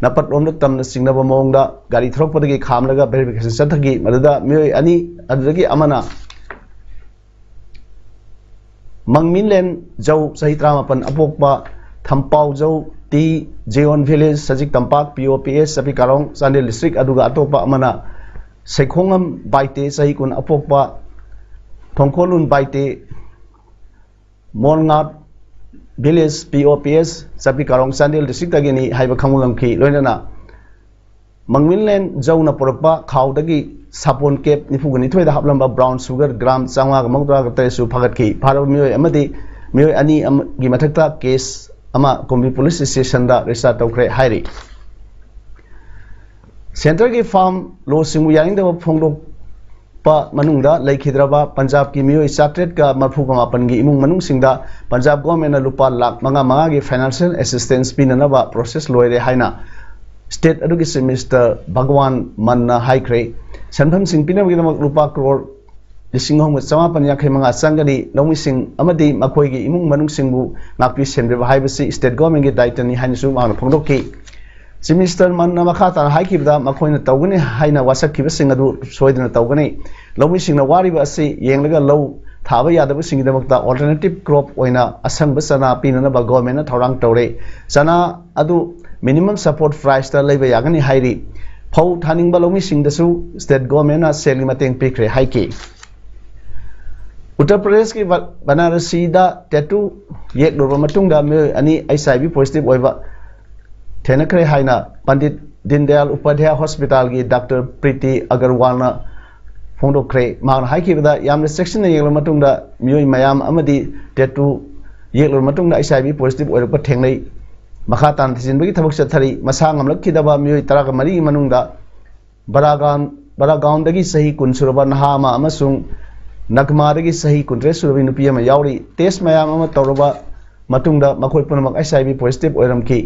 ꯅꯄꯠꯂꯣꯝꯗ ꯇꯝꯅ ꯆꯤꯡꯅꯕ ꯃꯑꯣꯡꯗ ꯒꯥꯔꯤ ꯊꯧꯔꯛꯄꯗꯒꯤ ꯈꯥꯝꯂꯒ verification ꯆꯠꯊꯈꯤ꯫ ꯃꯗꯨꯗ ꯃꯤꯑꯣꯏ ꯑꯅꯤ ꯑꯗꯨꯗꯒꯤ ꯑꯃꯅ ꯃꯪꯃꯤꯟꯂꯦꯟ ꯖꯧ, ꯆꯍꯤ ꯇꯔꯥꯃꯥꯄꯟ, ꯑꯄꯣꯛꯄ ꯊꯝꯄꯥꯎꯖꯧ ꯇꯤ, ꯖꯤꯌꯣꯟ ꯚꯤꯂꯦꯖ, ꯁꯖꯤꯛ ꯇꯝꯄꯥꯛ, ꯄꯤ ꯑꯣ ꯄꯤ ꯑꯦꯁ, ꯆꯥꯄꯤ ꯀꯥꯔꯣꯡ, ꯆꯥꯟꯗꯦꯜ ꯗꯤꯁꯇ꯭ꯔꯤꯛ, ꯑꯗꯨꯒ ꯑꯇꯣꯞꯄ ꯑꯃꯅ ꯁꯩꯈꯣꯡꯉꯝ ꯕꯥꯏꯇꯦ, ꯆꯍꯤ ꯀꯨꯟ ꯑꯄꯣꯛꯄ, ꯊꯣꯡꯈꯣꯂꯨꯟ ꯕꯥꯏꯇꯦ, ꯃꯣꯜꯉꯥꯠ ꯚꯤꯂꯦꯖ, ꯄꯤ ꯑꯣ ꯄꯤ ꯑꯦꯁ, ꯆꯥꯄꯤ ꯀꯥꯔꯣꯡ, ꯆꯥꯟꯗꯦꯜ ꯗꯤꯁꯇ꯭ꯔꯤꯛꯇꯒꯤꯅꯤ ꯍꯥꯏꯕ ꯈꯪꯕ ꯉꯝꯈꯤ꯫ ꯂꯣꯏꯅꯅ ꯃꯪꯃꯤꯟꯂꯦꯟ ꯖꯧꯅ ꯄꯨꯔꯛꯄ ꯈꯥꯎꯗꯒꯤ ꯁꯥꯄꯣꯟ ꯀꯦꯞ ꯅꯤꯐꯨꯒ ꯅꯤꯊꯣꯏꯗ ꯍꯥꯞꯂꯝꯕ ꯕ꯭ꯔꯥꯎꯟ ꯁꯨꯒꯔ ꯒ꯭ꯔꯥꯝ ꯆꯥꯝꯃꯉꯥꯒ ꯃꯧꯗ꯭ꯔꯥꯒ ꯇꯔꯦꯠꯁꯨ ꯐꯥꯒꯠꯈꯤ꯫ ꯐꯥꯔꯕ ꯃꯤꯑꯣꯏ ꯑꯃꯗꯤ ꯃꯤꯑꯣꯏ ꯑꯅꯤ ꯑꯃꯒꯤ ꯃꯊꯛꯇ ꯀꯦꯁ ꯑꯃ ꯀꯨꯝꯕꯤ ꯄꯨꯂꯤꯁ ꯁ꯭ꯇꯦꯁꯟꯗ ꯔꯦꯖꯤꯁꯇꯥꯔ ꯇꯧꯈ꯭ꯔꯦ ꯍꯥꯏꯔꯤ꯫ ꯁꯦꯟꯇꯔꯒꯤ ꯐꯥꯔꯝ ꯂꯣꯁꯤꯡꯕꯨ ꯌꯥꯅꯤꯡꯗꯕ ꯐꯣꯡꯗꯣꯛꯄ ꯃꯅꯨꯡꯗ ꯂꯩꯈꯤꯗ꯭ꯔꯕ ꯄꯟꯖꯥꯕꯀꯤ ꯃꯤꯑꯣꯏ ꯆꯥꯇ꯭ꯔꯦꯠꯀ ꯃꯔꯐꯨꯒ ꯃꯥꯄꯟꯒꯤ ꯏꯃꯨꯡ ꯃꯅꯨꯡꯁꯤꯡꯗ ꯄꯟꯖꯥꯕ ꯒꯣꯔꯃꯦꯟꯅ ꯂꯨꯄꯥ ꯂꯥꯈ ꯃꯉꯥ ꯃꯉꯥꯒꯤ ꯐꯥꯏꯅꯥꯟꯁꯤꯌꯦꯜ ꯑꯦꯁꯤꯁꯇꯦꯟꯁ ꯄꯤꯅꯅꯕ ꯄ꯭ꯔꯣꯁꯦꯁ ꯂꯣꯏꯔꯦ ꯍꯥꯏꯅ ꯁ꯭ꯇꯦꯠ ꯑꯗꯨꯒꯤ ꯆꯤꯐ ꯃꯤꯅꯤꯁꯇꯔ ꯚꯒꯋꯥꯟ ꯃꯟꯅ ꯍꯥꯏꯈ꯭ꯔꯦ꯫ ꯁꯦꯟꯐꯝꯁꯤꯡ ꯄꯤꯅꯕꯒꯤꯗꯃꯛ ꯂꯨꯄꯥ ꯀ꯭ꯔꯣꯔ ꯂꯤꯁꯤꯡ ꯑꯍꯨꯝꯒ ꯆꯃꯥꯄꯟ ꯌꯥꯡꯈꯩ ꯃꯉꯥ ꯆꯪꯒꯅꯤ꯫ ꯂꯧꯃꯤꯁꯤꯡ ꯑꯃꯗꯤ ꯃꯈꯣꯏꯒꯤ ꯏꯃꯨꯡ ꯃꯅꯨꯡꯁꯤꯡꯕꯨ ꯉꯥꯛꯄꯤ ꯁꯦꯟꯕꯤꯕ ꯍꯥꯏꯕꯁꯤ ꯁ꯭ꯇꯦꯠ ꯒꯣꯔꯃꯦꯟꯒꯤ ꯗꯥꯌꯤꯠꯇꯅꯤ ꯍꯥꯏꯅꯁꯨ ꯃꯍꯥꯛꯅ ꯐꯣꯡꯗꯣꯛꯈꯤ꯫ ꯆꯤꯐ ꯃꯤꯅꯤꯁꯇꯔ ꯃꯟꯅ ꯃꯈꯥ ꯇꯥꯅ ꯍꯥꯏꯈꯤꯕꯗ, ꯃꯈꯣꯏꯅ ꯇꯧꯒꯅꯤ ꯍꯥꯏꯅ ꯋꯥꯁꯛꯈꯤꯕꯁꯤꯡ ꯑꯗꯨ ꯁꯣꯏꯗꯅ ꯇꯧꯒꯅꯤ꯫ ꯂꯧꯃꯤꯁꯤꯡꯅ ꯋꯥꯔꯤꯕ ꯑꯁꯤ ꯌꯦꯡꯂꯒ ꯂꯧ ꯊꯥꯕ ꯌꯥꯗꯕꯁꯤꯡꯒꯤꯗꯃꯛꯇ ꯑꯣꯜꯇꯔꯅꯦꯇꯤꯚ ꯀ꯭ꯔꯣꯞ ꯑꯣꯏꯅ ꯑꯁꯪꯕ ꯆꯅꯥ ꯄꯤꯅꯅꯕ ꯒꯣꯔꯃꯦꯟꯅ ꯊꯧꯔꯥꯡ ꯇꯧꯔꯦ꯫ ꯆꯅꯥ ꯑꯗꯨ ꯃꯤꯅꯤꯃꯝ ꯁꯄꯣꯔꯠ ꯄ꯭ꯔꯥꯏꯁꯇ ꯂꯩꯕ ꯌꯥꯒꯅꯤ ꯍꯥꯏꯔꯤ꯫ ꯐꯧ ꯊꯥꯅꯤꯡꯕ ꯂꯧꯃꯤꯁꯤꯡꯗꯁꯨ ꯁ꯭ꯇꯦꯠ ꯒꯣꯔꯃꯦꯟꯅ ꯁꯦꯜꯒꯤ ꯃꯇꯦꯡ ꯄꯤꯈ꯭ꯔꯦ ꯍꯥꯏꯈꯤ꯫ ꯎꯠꯇꯔ ꯄ꯭ꯔꯗꯦꯁꯀꯤ ꯕ-, ꯕꯅꯥꯔꯁꯤꯗ ꯇꯦꯇꯨ ꯌꯦꯛꯂꯨꯔꯕ ꯃꯇꯨꯡꯗ ꯃꯤꯑꯣꯏ ꯑꯅꯤ ꯑꯩꯆ ꯑꯥꯏ ꯚꯤ ꯄꯣꯖꯤꯇꯤꯚ ꯑꯣꯏꯕ ꯊꯦꯡꯅꯈ꯭ꯔꯦ ꯍꯥꯏꯅ ꯄꯟꯗꯤꯠ ꯗꯤꯟꯗꯌꯥꯜ ꯎꯄꯥꯙ꯭ꯌꯥꯌ ꯍꯣꯁꯄꯤꯇꯥꯜꯒꯤ ꯗꯥꯛꯇꯔ ꯄ꯭ꯔꯤꯇꯤ ꯑꯒꯔꯋꯥꯜꯅ ꯐꯣꯡꯗꯣꯛꯈ꯭ꯔꯦ꯫ ꯃꯍꯥꯛꯅ ꯍꯥꯏꯈꯤꯕꯗ, ꯌꯥꯝꯅ ꯆꯦꯛꯁꯤꯟꯅ ꯌꯦꯡꯂꯕ ꯃꯇꯨꯡꯗ ꯃꯤꯑꯣꯏ ꯃꯌꯥꯝ ꯑꯃꯗꯤ ꯇꯦꯇꯨ ꯌꯦꯛꯂꯕ ꯃꯇꯨꯡꯗ ꯑꯩꯆ ꯑꯥꯏ ꯚꯤ ꯄꯣꯖꯤꯇꯤꯚ ꯑꯣꯏꯔꯛꯄ ꯊꯦꯡꯅꯩ꯫ ꯃꯈꯥ ꯇꯥꯅ ꯊꯤꯖꯤꯟꯕꯒꯤ ꯊꯕꯛ ꯆꯠꯊꯔꯤ꯫ ꯃꯁꯥ ꯉꯝꯂꯛꯈꯤꯗꯕ ꯃꯤꯑꯣꯏ ꯇꯔꯥꯒ ꯃꯔꯤꯒꯤ ꯃꯅꯨꯡꯗ ꯕꯔꯥꯒꯥꯟ, ꯕꯔꯥꯒꯥꯎꯟꯗꯒꯤ ꯆꯍꯤ ꯀꯨꯟ ꯁꯨꯔꯕ ꯅꯍꯥ ꯑꯃ ꯑꯃꯁꯨꯡ ꯅꯒꯃꯥꯗꯒꯤ ꯆꯍꯤ ꯀꯨꯟꯇꯔꯦꯠ ꯁꯨꯔꯕꯤ ꯅꯨꯄꯤ ꯑꯃ ꯌꯥꯎꯔꯤ꯫ ꯇꯦꯁ ꯃꯌꯥꯝ ꯑꯃ ꯇꯧꯔꯕ ꯃꯇꯨꯡꯗ ꯃꯈꯣꯏ ꯄꯨꯝꯅꯃꯛ ꯑꯩꯆ ꯑꯥꯏ ꯚꯤ ꯄꯣꯖꯤꯇꯤꯚ ꯑꯣꯏꯔꯝꯈꯤ꯫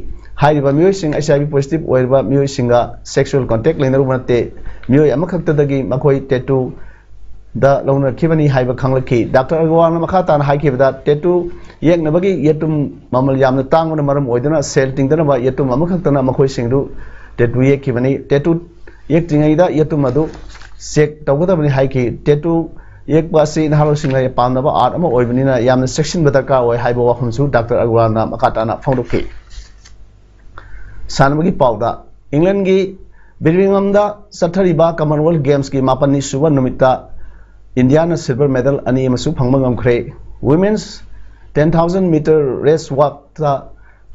ꯍꯥꯏꯔꯤꯕ ꯃꯤꯑꯣꯏꯁꯤꯡ, ꯑꯩꯆ ꯑꯥꯏ ꯚꯤ ꯄꯣꯖꯤꯇꯤꯚ ꯑꯣꯏꯔꯤꯕ ꯃꯤꯑꯣꯏꯁꯤꯡꯒ ꯁꯦꯛꯁꯨꯑꯦꯜ ꯀꯣꯟꯇꯦꯛ ꯂꯩꯅꯔꯨꯕ ꯅꯠꯇꯦ꯫ ꯃꯤꯑꯣꯏ ꯑꯃꯈꯛꯇꯗꯒꯤ ꯃꯈꯣꯏ ꯇꯦꯇꯨꯗ ꯂꯧꯅꯈꯤꯕꯅꯤ ꯍꯥꯏꯕ ꯈꯪꯂꯛꯈꯤ꯫ ꯗꯥꯛꯇꯔ ꯑꯒꯔꯋꯥꯜꯅ ꯃꯈꯥ ꯇꯥꯅ ꯍꯥꯏꯈꯤꯕꯗ, ꯇꯦꯇꯨ ꯌꯦꯛꯅꯕꯒꯤ ꯌꯦꯇꯨꯝ ꯃꯃꯜ ꯌꯥꯝꯅ ꯇꯥꯡꯕꯅ ꯃꯔꯝ ꯑꯣꯏꯗꯨꯅ ꯁꯦꯜ ꯇꯤꯡꯗꯅꯕ ꯌꯦꯇꯨꯝ ꯑꯃꯈꯛꯇꯅ ꯃꯈꯣꯏꯁꯤꯡꯗꯨ ꯇꯦꯇꯨ ꯌꯦꯛꯈꯤꯕꯅꯤ꯫ ꯇꯦꯇꯨ ꯌꯦꯛꯇ꯭ꯔꯤꯉꯩꯗ ꯌꯦꯇꯨꯝ ꯑꯗꯨ ꯆꯦꯛ ꯇꯧꯒꯗꯕꯅꯤ ꯍꯥꯏꯈꯤ꯫ ꯇꯦꯇꯨ ꯌꯦꯛꯄ ꯑꯁꯤ ꯅꯍꯥꯔꯣꯜꯁꯤꯡꯅ ꯄꯥꯝꯅꯕ ꯑꯥꯔꯠ ꯑꯃ ꯑꯣꯏꯕꯅꯤꯅ ꯌꯥꯝꯅ ꯆꯦꯛꯁꯤꯟꯕ ꯗꯔꯀꯥꯔ ꯑꯣꯏ ꯍꯥꯏꯕ ꯋꯥꯐꯝꯁꯨ ꯗꯥꯛꯇꯔ ꯑꯒꯔꯋꯥꯜꯅ ꯃꯈꯥ ꯇꯥꯅ ꯐꯣꯡꯗꯣꯛꯈꯤ꯫ ꯁꯥꯟꯅꯕꯒꯤ ꯄꯥꯎꯗ, ꯏꯪꯂꯦꯟꯒꯤ ꯕꯤꯔꯃꯤꯡꯍꯝꯗ ꯆꯠꯊꯔꯤꯕ ꯀꯃꯟꯋꯦꯜꯊ ꯒꯦꯝꯁꯀꯤ ꯃꯥꯄꯟꯅꯤ ꯁꯨꯕ ꯅꯨꯃꯤꯠꯇ ꯏꯟꯗꯤꯌꯥꯅ ꯁꯤꯜꯚꯔ ꯃꯦꯗꯜ ꯑꯅꯤ ꯑꯃꯁꯨ ꯐꯪꯕ ꯉꯝꯈ꯭ꯔꯦ꯫ Women's ten thousand metre race ꯋꯥꯛꯇ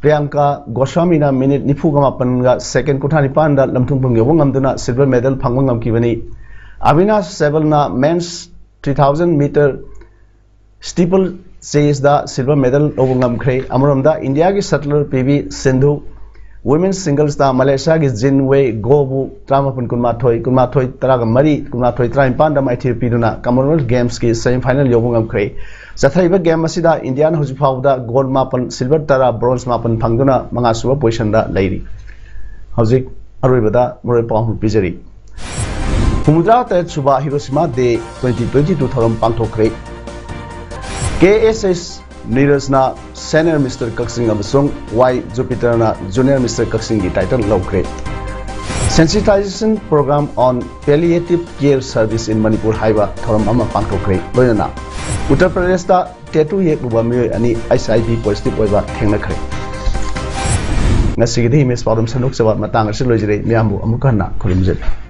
ꯄ꯭ꯔꯤꯌꯥꯡꯀꯥ ꯒꯣꯁ꯭ꯋꯥꯃꯤꯅ ꯃꯤꯅꯤꯠ ꯅꯤꯐꯨꯒ ꯃꯥꯄꯟꯒ ꯁꯦꯀꯦꯟ ꯀꯨꯟꯊ꯭ꯔꯥ ꯅꯤꯄꯥꯟꯗ ꯂꯝꯊꯨꯡꯐꯝ ꯌꯧꯕ ꯉꯝꯗꯨꯅ ꯁꯤꯜꯚꯔ ꯃꯦꯗꯜ ꯐꯪꯕ ꯉꯝꯈꯤꯕꯅꯤ꯫ ꯑꯕꯤꯅꯥꯁ ꯁꯦꯕꯜꯅ ꯃꯦꯟꯁ ꯊ꯭ꯔꯤ ꯊꯥꯎꯖꯟ ꯃꯤꯇꯔ ꯁ꯭ꯇꯤꯄꯜ ꯆꯦꯁꯗ ꯁꯤꯜꯚꯔ ꯃꯦꯗꯜ ꯂꯧꯕ ꯉꯝꯈ꯭ꯔꯦ꯫ ꯑꯃꯔꯣꯝꯗ ꯏꯟꯗꯤꯌꯥꯒꯤ ꯁꯠꯂꯔ ꯄꯤ ꯚꯤ ꯁꯤꯟꯙꯨ ꯋꯨꯃꯦꯟꯁ ꯁꯤꯡꯒꯜꯁꯇ ꯃꯂꯦꯁꯤꯌꯥꯒꯤ ꯖꯤꯟ ꯋꯦ ꯒꯣꯕꯨ ꯇꯔꯥꯃꯥꯄꯟ ꯀꯨꯟꯃꯥꯊꯣꯏ, ꯀꯨꯟꯃꯥꯊꯣꯏ ꯇꯔꯥꯒ ꯃꯔꯤ, ꯀꯨꯟꯃꯥꯊꯣꯏ ꯇꯔꯥꯅꯤꯄꯥꯟꯗ ꯃꯥꯏꯊꯤꯕ ꯄꯤꯗꯨꯅ ꯀꯃꯟꯋꯦꯜꯊ ꯒꯦꯝꯁꯀꯤ ꯁꯦꯃꯤꯐꯥꯏꯅꯦꯜ ꯌꯧꯕ ꯉꯝꯈ꯭ꯔꯦ꯫ ꯆꯠꯊꯔꯤꯕ ꯒꯦꯝ ꯑꯁꯤꯗ ꯏꯟꯗꯤꯌꯥꯅ ꯍꯧꯖꯤꯛ ꯐꯥꯎꯕꯗ ꯒꯣꯜ ꯃꯥꯄꯟ, ꯁꯤꯜꯚꯔ ꯇꯔꯥ, ꯕ꯭ꯔꯣꯟꯖ ꯃꯥꯄꯟ ꯐꯪꯗꯨꯅ ꯃꯉꯥꯁꯨꯕ ꯄꯣꯖꯤꯁꯟꯗ ꯂꯩꯔꯤ꯫ ꯍꯧꯖꯤꯛ ꯑꯔꯣꯏꯕꯗ ꯃꯔꯨꯑꯣꯏꯕ ꯄꯥꯎ ꯑꯃ ꯄꯤꯖꯔꯤ꯫ ꯍꯨꯝꯐꯨꯇꯔꯥ ꯇꯔꯦꯠ ꯁꯨꯕ ꯍꯤꯔꯣꯁꯤꯃꯥ ꯗꯦ ꯇ꯭ꯋꯦꯟꯇꯤ ꯇ꯭ꯋꯦꯟꯇꯤ ꯇꯨ ꯊꯧꯔꯝ ꯄꯥꯡꯊꯣꯛꯈ꯭ꯔꯦ꯫ ꯀꯦ ꯑꯦꯁ ꯑꯦꯁ ꯅꯤꯔꯖꯅ ꯁꯦꯅꯤꯌꯔ ꯃꯤꯁꯇꯔ ꯀꯛꯆꯤꯡ ꯑꯃꯁꯨꯡ ꯋꯥꯏ ꯖꯨꯄꯤꯇꯔꯅ ꯖꯨꯅꯤꯌꯔ ꯃꯤꯁꯇꯔ ꯀꯛꯆꯤꯡꯒꯤ ꯇꯥꯏꯇꯜ ꯂꯧꯈ꯭ꯔꯦ꯫ Sensitization Program on Palliative Care Service in Manipur ꯍꯥꯏꯕ ꯊꯧꯔꯝ ꯑꯃ ꯄꯥꯡꯊꯣꯛꯈ꯭ꯔꯦ꯫ ꯂꯣꯏꯅꯅ ꯎꯠꯇꯔ ꯄ꯭ꯔꯗꯦꯁꯇ ꯇꯦꯇꯨ ꯌꯦꯛꯂꯨꯕ ꯃꯤꯑꯣꯏ ꯑꯅꯤ ꯑꯩꯆ ꯑꯥꯏ ꯚꯤ ꯄꯣꯖꯤꯇꯤꯚ ꯑꯣꯏꯕ ꯊꯦꯡꯅꯈ꯭ꯔꯦ꯫ ꯉꯁꯤꯒꯤꯗꯤ ꯏꯃꯦꯖ ꯄꯥꯎꯗꯝ ꯁꯟꯗꯣꯛꯆꯕ ꯃꯇꯥꯡ ꯑꯁꯤ ꯂꯣꯏꯖꯔꯦ꯫ ꯃꯤꯌꯥꯝꯕꯨ ꯑꯃꯨꯛ ꯍꯟꯅ ꯈꯨꯔꯨꯝꯖꯔꯤ꯫